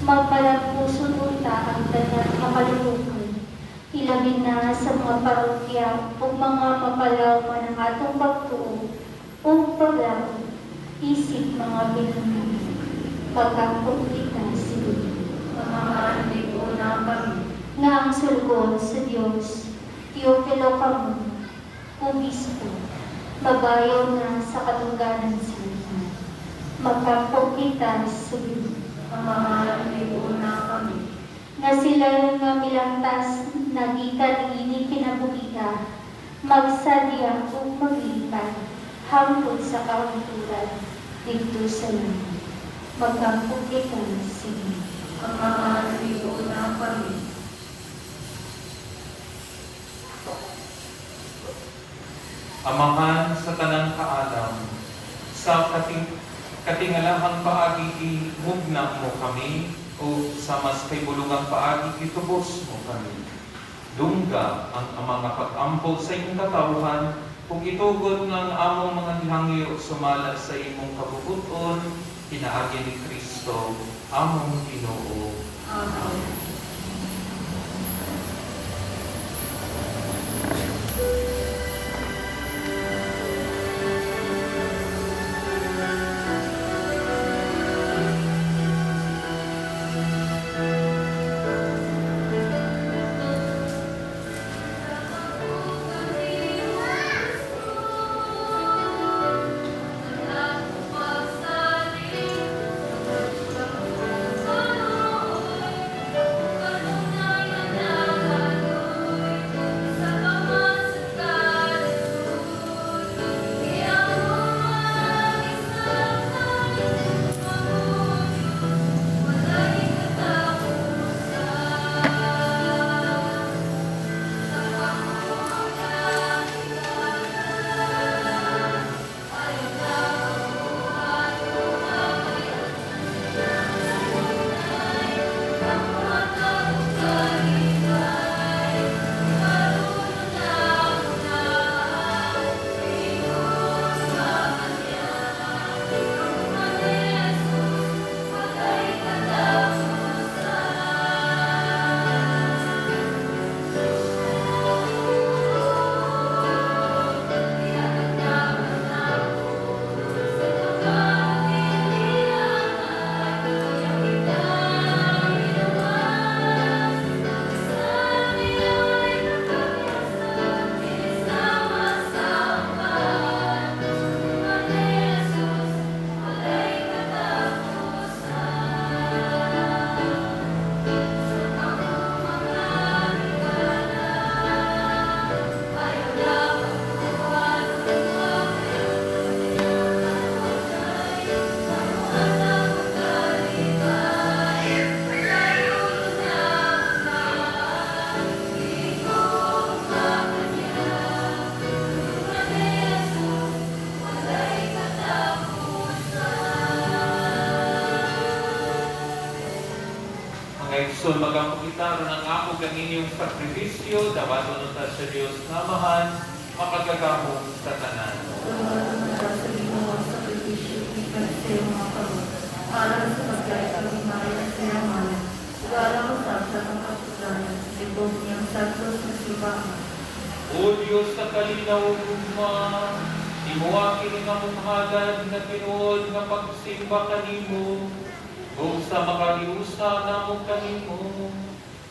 magmalampuson unta ang tanan nga kalutukan, ilabi na sa mga parokya ug mga mapalawman ang atong pagtuo ug paglaom isip mga binuhatan. Mag-ampo kita sa Ginoo. Nga ang sulgon sa Dios, Teofilo Camuno, obispo, mabayaw na sa katungganan sa langit. Mag-ampo kita sa Ginoo. Nga sila nga milantas nagikan niini kinabuhia, magsadya ug maglipay hangtod sa kahunturan didto sa langit. Mag-ampo kita sa Ginoo. Amahan sa tanang kaalam, sa katingalahang paagi gihugna mo kami, o sa mas kaybulungang paagi gitubos mo kami. Dungga ang mga pag-ampo sa imong katawhan, kung itugot ng among mga gihangyo sumala sa imong kabubuton, pinaagi ni Kristo, among Ginoo. Amen. Igsoon, magampo kita aron ang ako kang inyong sakripisyo, dawaton unta sa Dios nga Amahan, makagagahom sa tanan. Sa Ginoo ang sakripisyo gikan sa iyong mga kamot, alang sa pagkahimaya sa iyang ngalan, ug alang usab sa atong kasugdanan sa tibuok niyang santos nga simbahan. O Diyos sa kalinaw ug gugma, imoha kini nga among halad nga tinuod nga pagsimba kanimo, ug sa makaliusa namo kanimo.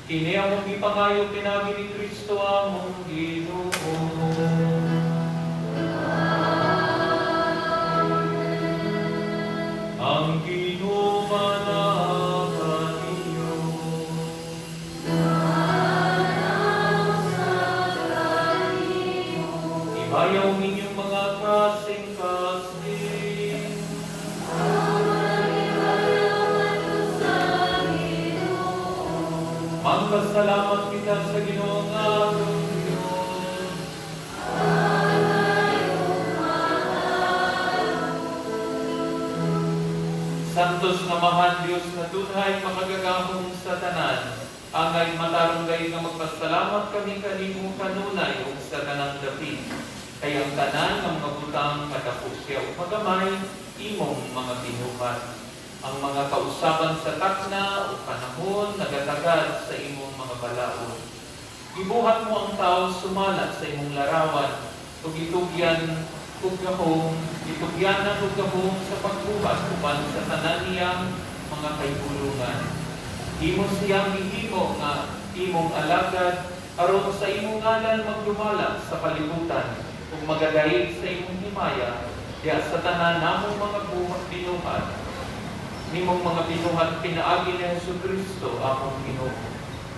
Kini among gipangayo pinaagi ni Kristo among Ginoo. Ang Ginoo manaa kaninyo. Ibayaw ang inyong mga kasing-kasing. Magpasalamat kita sa Ginoo nga atong Dios. Santos nga Amahan Dios nga dunhay makagagahom sa tanan, angay matarong gayud nga magpasalamat kami kanimo kanunay ug sa tanang dapit. Kay ang tanan nga mga butang kadako siya ug magamay imong mga binuhat. Ang mga kausaban sa takna o panahon nagatagad sa imong mga balaod. Gibuhat mo ang tao sumala sa imong larawan ug itugyan ug gahom, itugyanan ug gahom sa pagbuhat uban sa tanan niyang mga kahigulungan. Imo siyang gihimo nga imong alagad aron sa imong ngalan magdumala sa kalibutan ug magadayeg sa imong himaya diha sa tanan namong mga buhat binuhat nimong mga binuhat pinaagi ni Hesukristo among Ginoo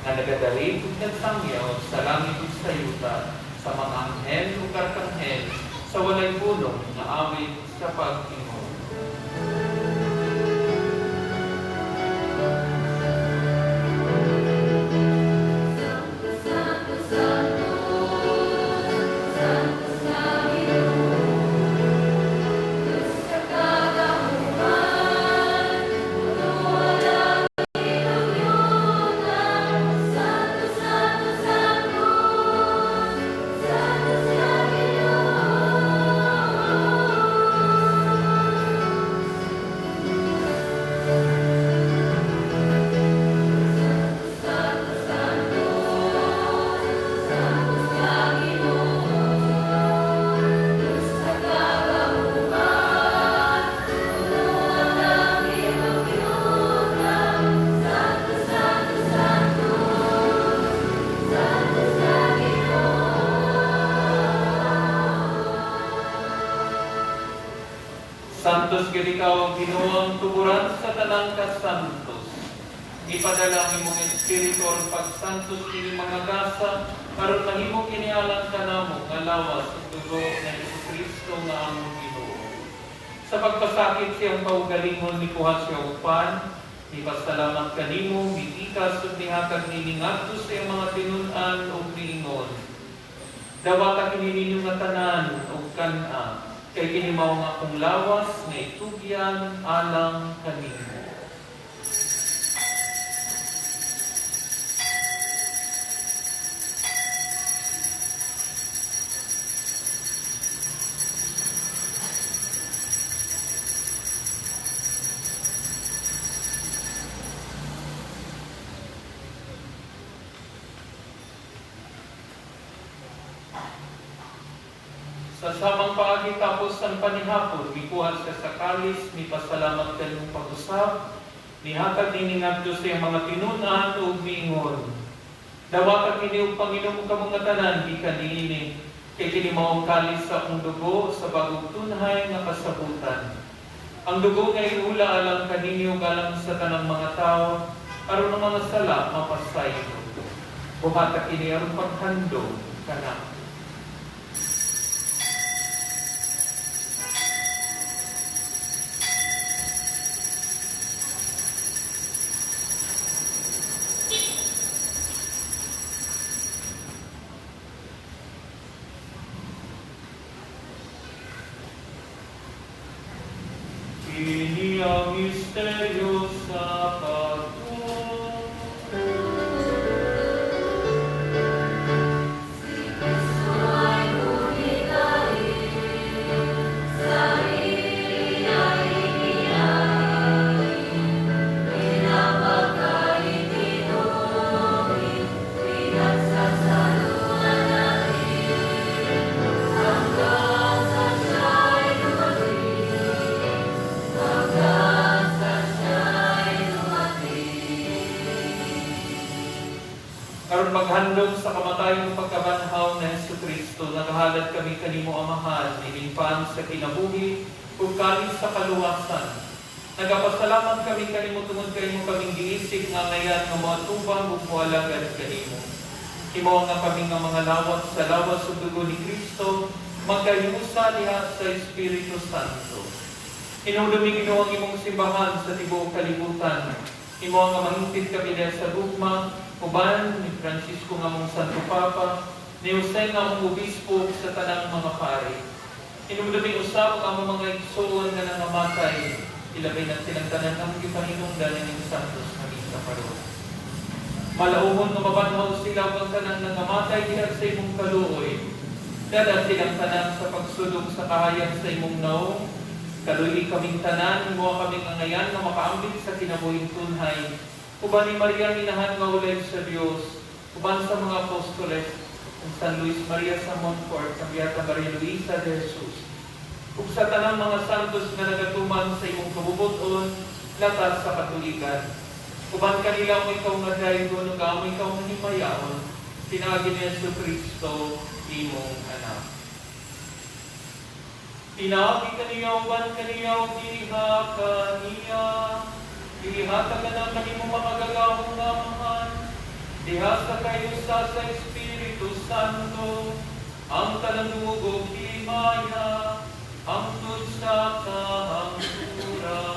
nga nagadayeg ug nagsangyaw sa langit ug sa yuta sa mga anghel ug arkanghel sa walay pulong nga awit sa pag-ingon. Santo, Santo, Santo sa Ginoo, Diyos sa kagahuman, puno ang langit ug yuta. Santo, Santo, Santo, Santo sa Ginoo. Santo, Santo, Santo sa Ginoo, Diyos sa kagahuman, puno ang langit ug yuta. Santo, Santo, Santo, Santo sa Ginoo. Santos gid ikaw, Ginoo, ang tuburan sa tanang kasantos. Ipadala ang imong Espiritu aron pagsantos kini mga gasa aron mahimo kini alang kanamo nga lawas ug dugo ni Hesukristo nga among Ginoo. Sa pagpasakit siyang kaugalingon, nikuha siya og pan, nipasalamat kanimo, mitikas ug nihatag niini ngadto sa iyang mga tinun-an ug niingon: "Dawata kini ninyo nga tanan ug kan-a, kay kini mao ang akong lawas nga itugyan alang kaninyo." Sa samang paagi, tapos ang panihapon, mikuha siya sa kalis, mipasalamat kanimo pag-usab, nihatag niini ngadto sa iyang mga tinun-an ug miingon: "Dawata kini ug panginom kamo nga tanan gikan niini, kay kini mao ang kalis sa akong dugo sa bagong tunhay nga kasabutan. Ang dugo nga iula alang kaninyo ug alang sa tanang mga tawo aron ang mga sala mapasaylo. Buhata kini aron paghandom kanako." Kini ang misteryo sa pagtuo. Aron maghandom sa kamatayon ug pagkabanhaw ni Hesukristo, nagahalad kami kanimo Amahan, ining pan sa kinabuhi ug kalis sa kaluwasan. Nagapasalamat kami kanimo tungod kay imo kaming giisip nga ngayan nga moatubang ug moalagad kanimo. Himo nga kami nga mga lawat sa lawas ug dugo ni Kristo, magkahiusa diha sa Espiritu Santo. Hinumdumi Ginoo ang imong simbahan sa tibuok kalibutan. Himo nga mahingpit kami diha sa gugma, uban ni Francisco nga among Santo Papa, ni Jose nga among Obispo sa tanang mga pari. Hinumdumi usab ang among mga igsoon nga nangamatay, ilabi na silang tanan nga among gipahinungdan ning Santos nga misa karon. Malauhon nga mabanhaw sila ug ang tanan nangamatay diha sa imong kaluoy. Dala silang tanan sa pagsulong sa kahayag sa imong naong. Kaluoyi kaming tanan, himoa kaming angayan nga makaambit sa kinabuhing tunhay. Uban ni Maria ang inahan nga ulay sa Dios, uban sa mga apostoles, ang San Luis Maria sa Montfort, ang Beata Maria Luisa de Jesus. Ug sa tanang mga santos nga nagatuman sa imong kabubut-on, latas sa katuligan. Uban kanila mo ikaw nga daygon ug amo ikaw nga himayaon, pinaagi ni Hesukristo imong anak. Pinaagi kaniya uban kaniya ug diha kaniya, ihatag na kanimo makagagahom nga Amahan, diha sa kayusa sa Espiritu Santo, ang tanang dungog ug himaya, hangtod sa kahangturan.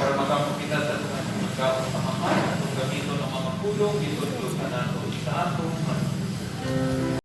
Para magampo kita sa atong pagkaon sa Amahan, atong gamiton ang mga pulong gitudlo kanato sa atong Manunulos.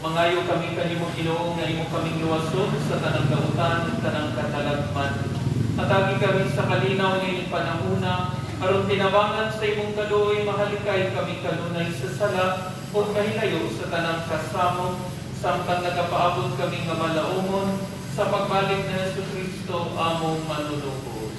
Mangayo kami kanimo Ginoo nga imo kaming luwason sa tanang dautan ug tanang katalagman. Hatagi kami sa kalinaw niining panahuna aron tinabangan sa imong kaluoy mahalikay kami kanunay sa sala ug mahilayo sa tanang kasamok samtang nagapaabot kami nga malaumon sa pagbalik ni Hesukristo among manunubos.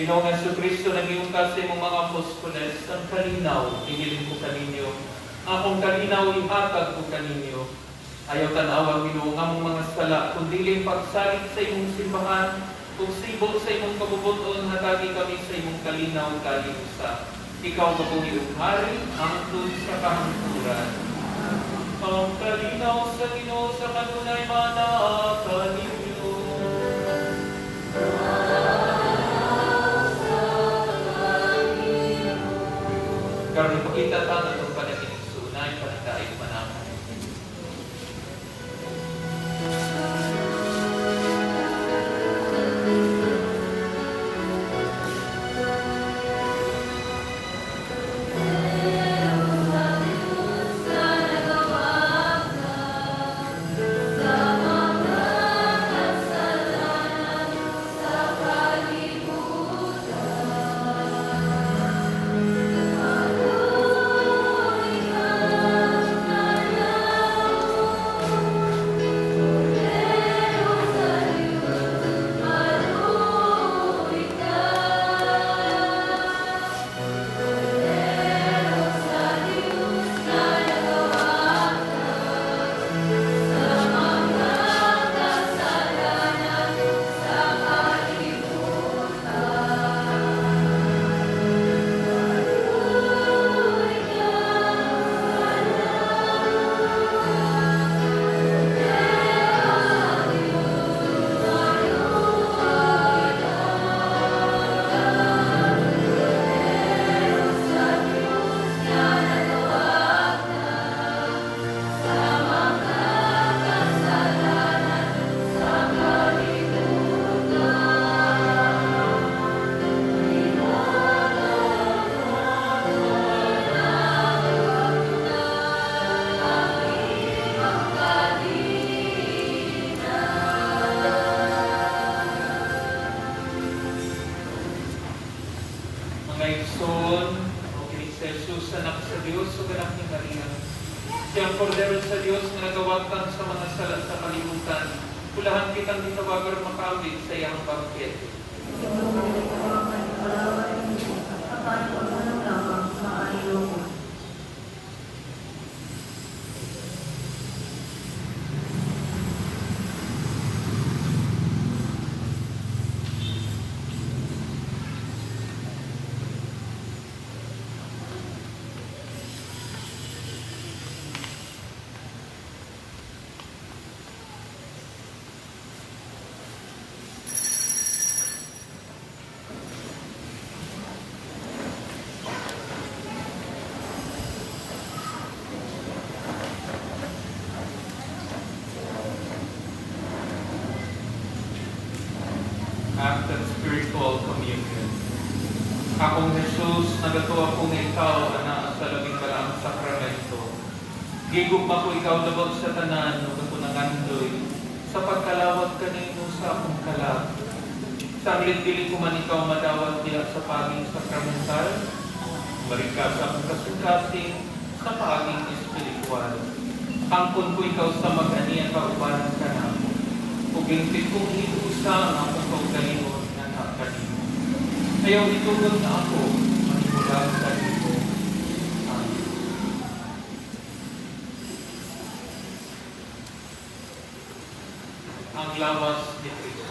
Ginoong Hesukristo, nag-iingon ka sa imong mga apostoles, "Ang kalinaw ibilin ko kaninyo, akong kalinaw ihatag ko kaninyo. Ayaw tan-awa, Ginoo, ang among mga sala, kundi pagsalig sa imong simbahan, ug sibo sa imong kabubut-on, hatagi kami sa imong kalinaw kaliusa. Ikaw kabuhi ug hari hangtod sa kahangturan." Ang kalinaw sa Ginoo sa kanunay maanaa kaninyo. Karon ipakita ta ang atong panaginigsuonay, panagdaig manamay. Mga igsoon, o kini si Jesus, anak sa Dios ug anak ni Maria. Siya ang kordero sa Dios nga nagawagtang sa mga sala sa kalibutan. Kulahan kitang gitawag aron makaambit sa iyang bangkete. Ginoo, dili ko angay ipalawat nimo, apan paghalong lamang, maayo ko. Act of Spiritual Communion. Akong Jesus, nagatuo ako nga ikaw anaa sa labing balaang sakramento. Gigugma ko ikaw labaw sa tanan ug ako nangandoy sa pagkalawat kanimo sa akong kalag. Sanglit dili ko man ikaw madawat diha sa paging sakramental, balik ka sa akong kasing-kasing sa paging espiritual. Angkon ko ikaw sa mag-aniya kaubanan kanako. Ug hingpit kong hiusa ang akong kaugalingon nga naa kanimo. Ayaw itugot na ako mahimulag kanimo. Amen. Ang lawas ni Kristo.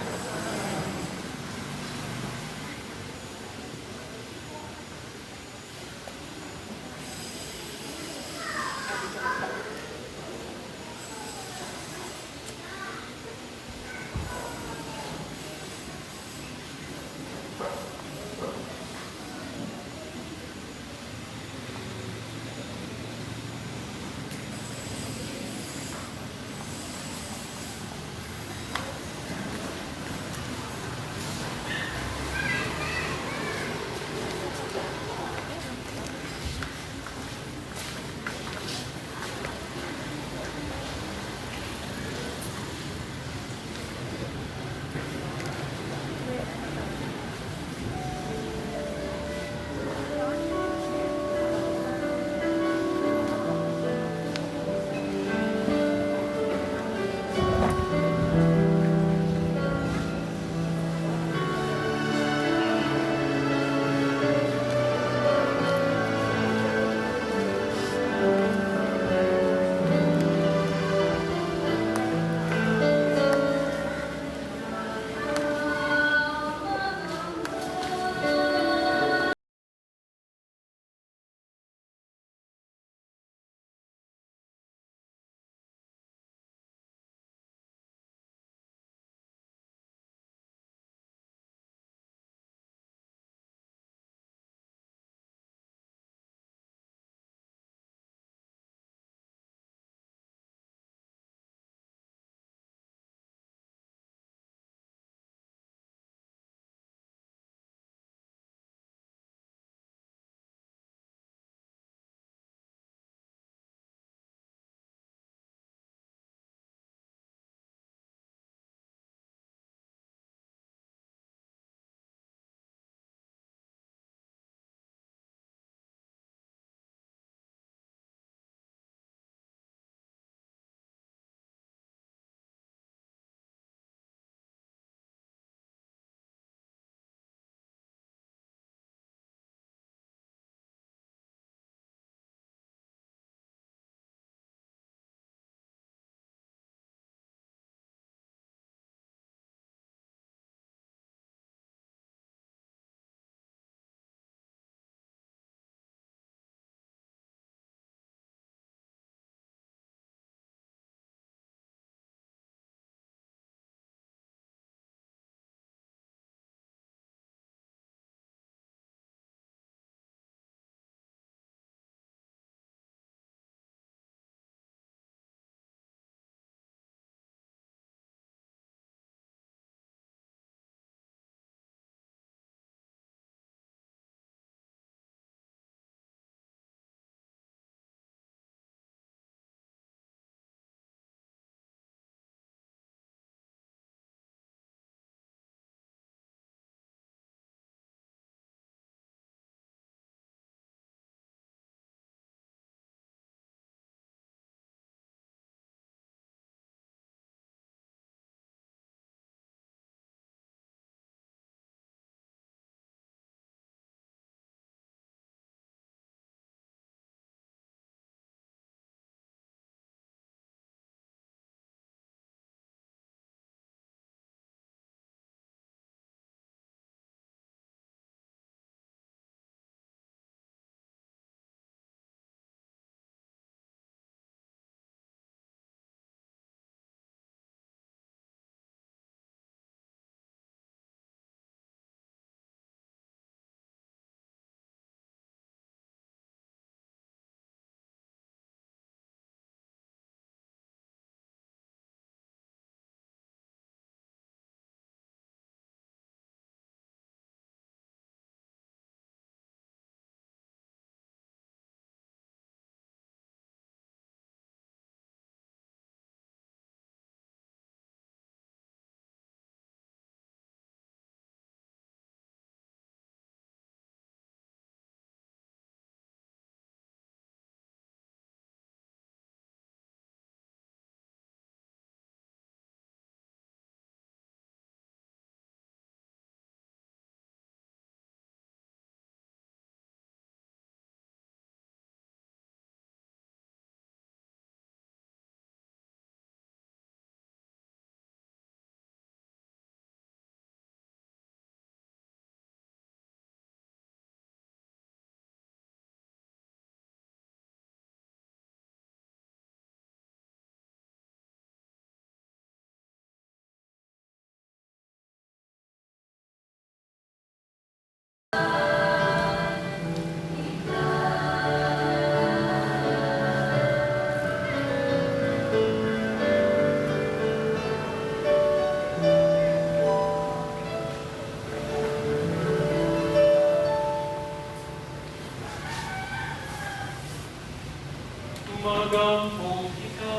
Magampo kita.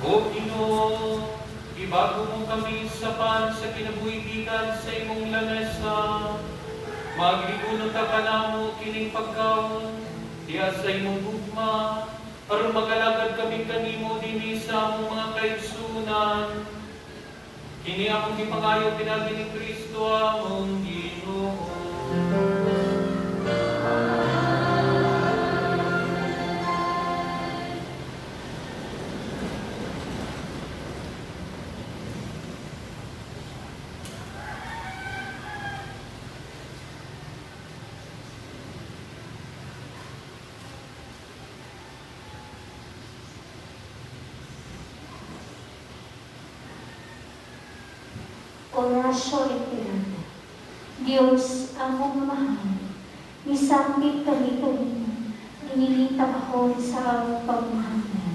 O Ginoo, ibago mo kami sa pan sa kinabuhi gikan sa imong lamesa. Magligunon ta kanamo kining pagkaon diha sa imong gugma, aron magalagad kami kanimo dinhi sa among mga kaigsuonan. Kini among gipangayo pinaagi ni Kristo among Ginoo. Oratio Imperata. Diyos, among Amahan, misambit kami kanimo, ginilita kahon sa among pagmahanglan.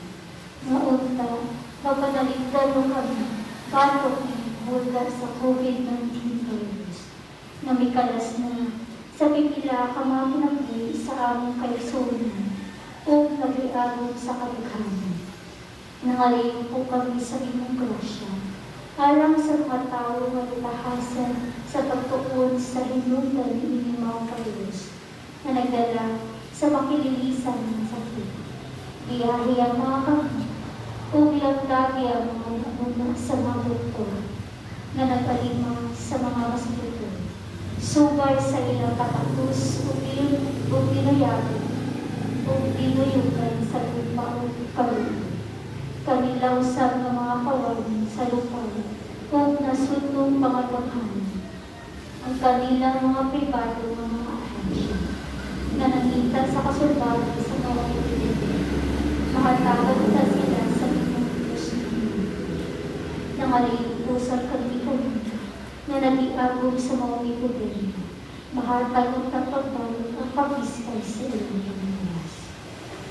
Maunta, mapanaligdan mo kami, batok ni hulga sa COVID-19 virus, na mikalas na sa pipila ka mga kinabuhi sa among kaigsuonan ug nagiagom sa kadaghanan. Nangalayo po kami sa imong grasya, alang sa mga tao nga gitahasan sa pagtuon sa hinungdan niining mga virus na nagdala sa makililisan ng sakit. Biyahe ang mga kami ug lamdagi ang mga una sa mga doktor na nag-alima sa mga masakiton. Subay sa ilang katakos ug ginuyagan ug ginuyugan sa lupa ug kaluoy. Kanila usab nga mga kawan sa lupa ug nasudnong pangadaghanan ang kanilang mga pribado nga mga ahensya na nangita sa kasulbaran sa mga epidemya. Makatagan sa sila sa imong Diyos. Nangalayo usab kami kanila na nagiagom sa mga epidemya. Mahatag ang pagbalot ang pagpiskal sa ilang pamilya.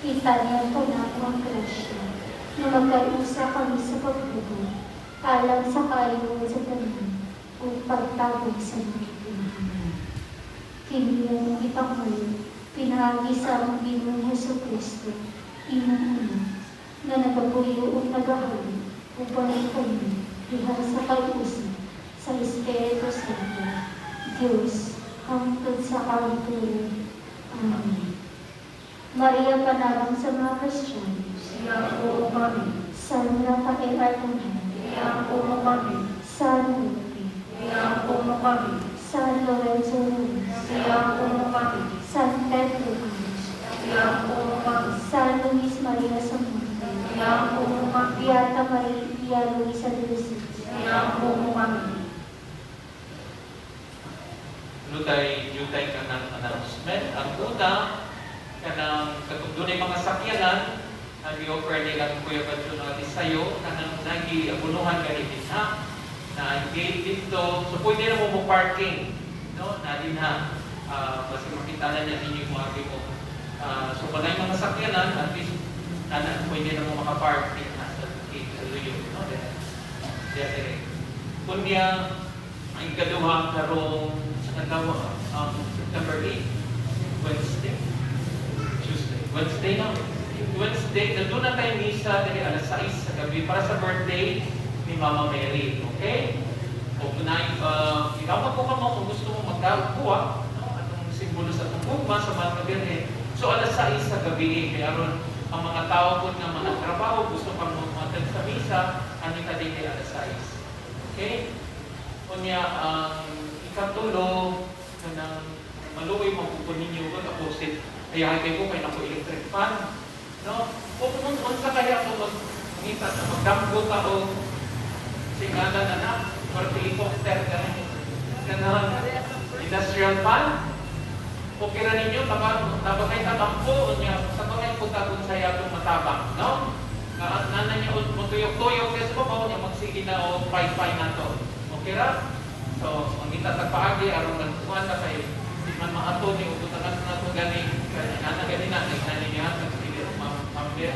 Itanyag ko namo ang grasya na magkaiusa kami sa pagbuhat alang sa kaayohan sa tanan ug pagtabog sa mga kinahanglan. Kini among ipangayo pinaagi sa among Ginoong Hesus Kristo, imong Anak, nga nagapuyo ug nagahari uban kami diha sa kaiusa sa Espiritu Santo, Dios, hangtod sa kahintulon. Amen. Maria, panabang sa mga Kristiyano, Iampo mo kami. San Rafael Arcangel, Iampo mo kami. San Roque, Iampo mo kami. San Lorenzo Ruiz, Iampo mo kami. San Pedro Cruz, Iampo mo kami. San Luis Maria Samonte, Iampo mo kami. Beata Maria Luisa de Jesus, Iampo mo kami. Nutay, jutay ka ng announcement. Ang una, kanang katong dunay mga sakyanan, nag-offer nila ang Kuya Badjo na sayo, kanang nagi-abunuhan ka rin ha, na gate dito. So pwede na mo mo parking, no? Na din ha, basta makita na niya ninyo yung mga mo. So kung mga sakyanan, at least na, pwede na mo makapark din ha, sa gate sa luyo, no? Dire. Kunya, ang ikaduha karong sa adlaw September 8, Wednesday. Tuesday. Wednesday na. Wednesday, nandun na tayo misa dali alas 6 sa gabi para sa birthday ni Mama Mary. Okay? O kung na, ikaw po ka mo kung gusto mo magkakuha, no? Atong simbolo sa atong gugma sa mga Birhen. So alas 6 sa gabi, kaya aron ang mga tao po nga mga trabaho, gusto pa mo matag sa misa, ano ka din alas 6. Okay? Unya, ang ikatulo, kanang maluoy mo kung ninyo ko tapusin. Ay kayo ko kay nako electric fan. No? O kung unsa kaya ko magngita na magdamgo ta og singala na na or helicopter ka kanang industrial fan. Okay ra ninyo tabang tabang kay tatampo unya sa bangay ko tagon sa atong matabang, no? Nga nana niya mutuyok-tuyok kay sa babaw niya magsige na og pay-pay nato. Okay ra? So, mangita tag paagi aron nagkuhan ta kay di man maato ni ubutangan nato gani kay nana gani na nani niya magsige og mambe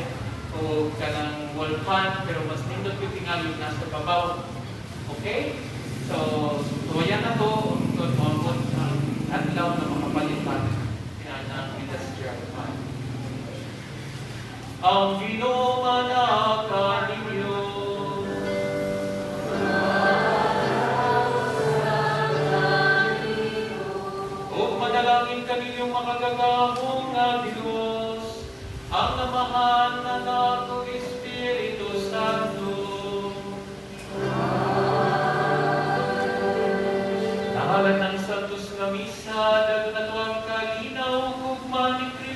o kanang wall fan pero mas nindot gyud tingali nasa babaw. Okay? So, tuwayan na to ug moabot ang adlaw na makapalit. Ang Ginoo manaa kaninyo. Ug manalangin kaninyong makagagahom nga Dios, ang Amahan, Anak, ug Espiritu Santo. Nahalad ang Santos nga Misa, daghang nato ang kalinaw ug gugma ni.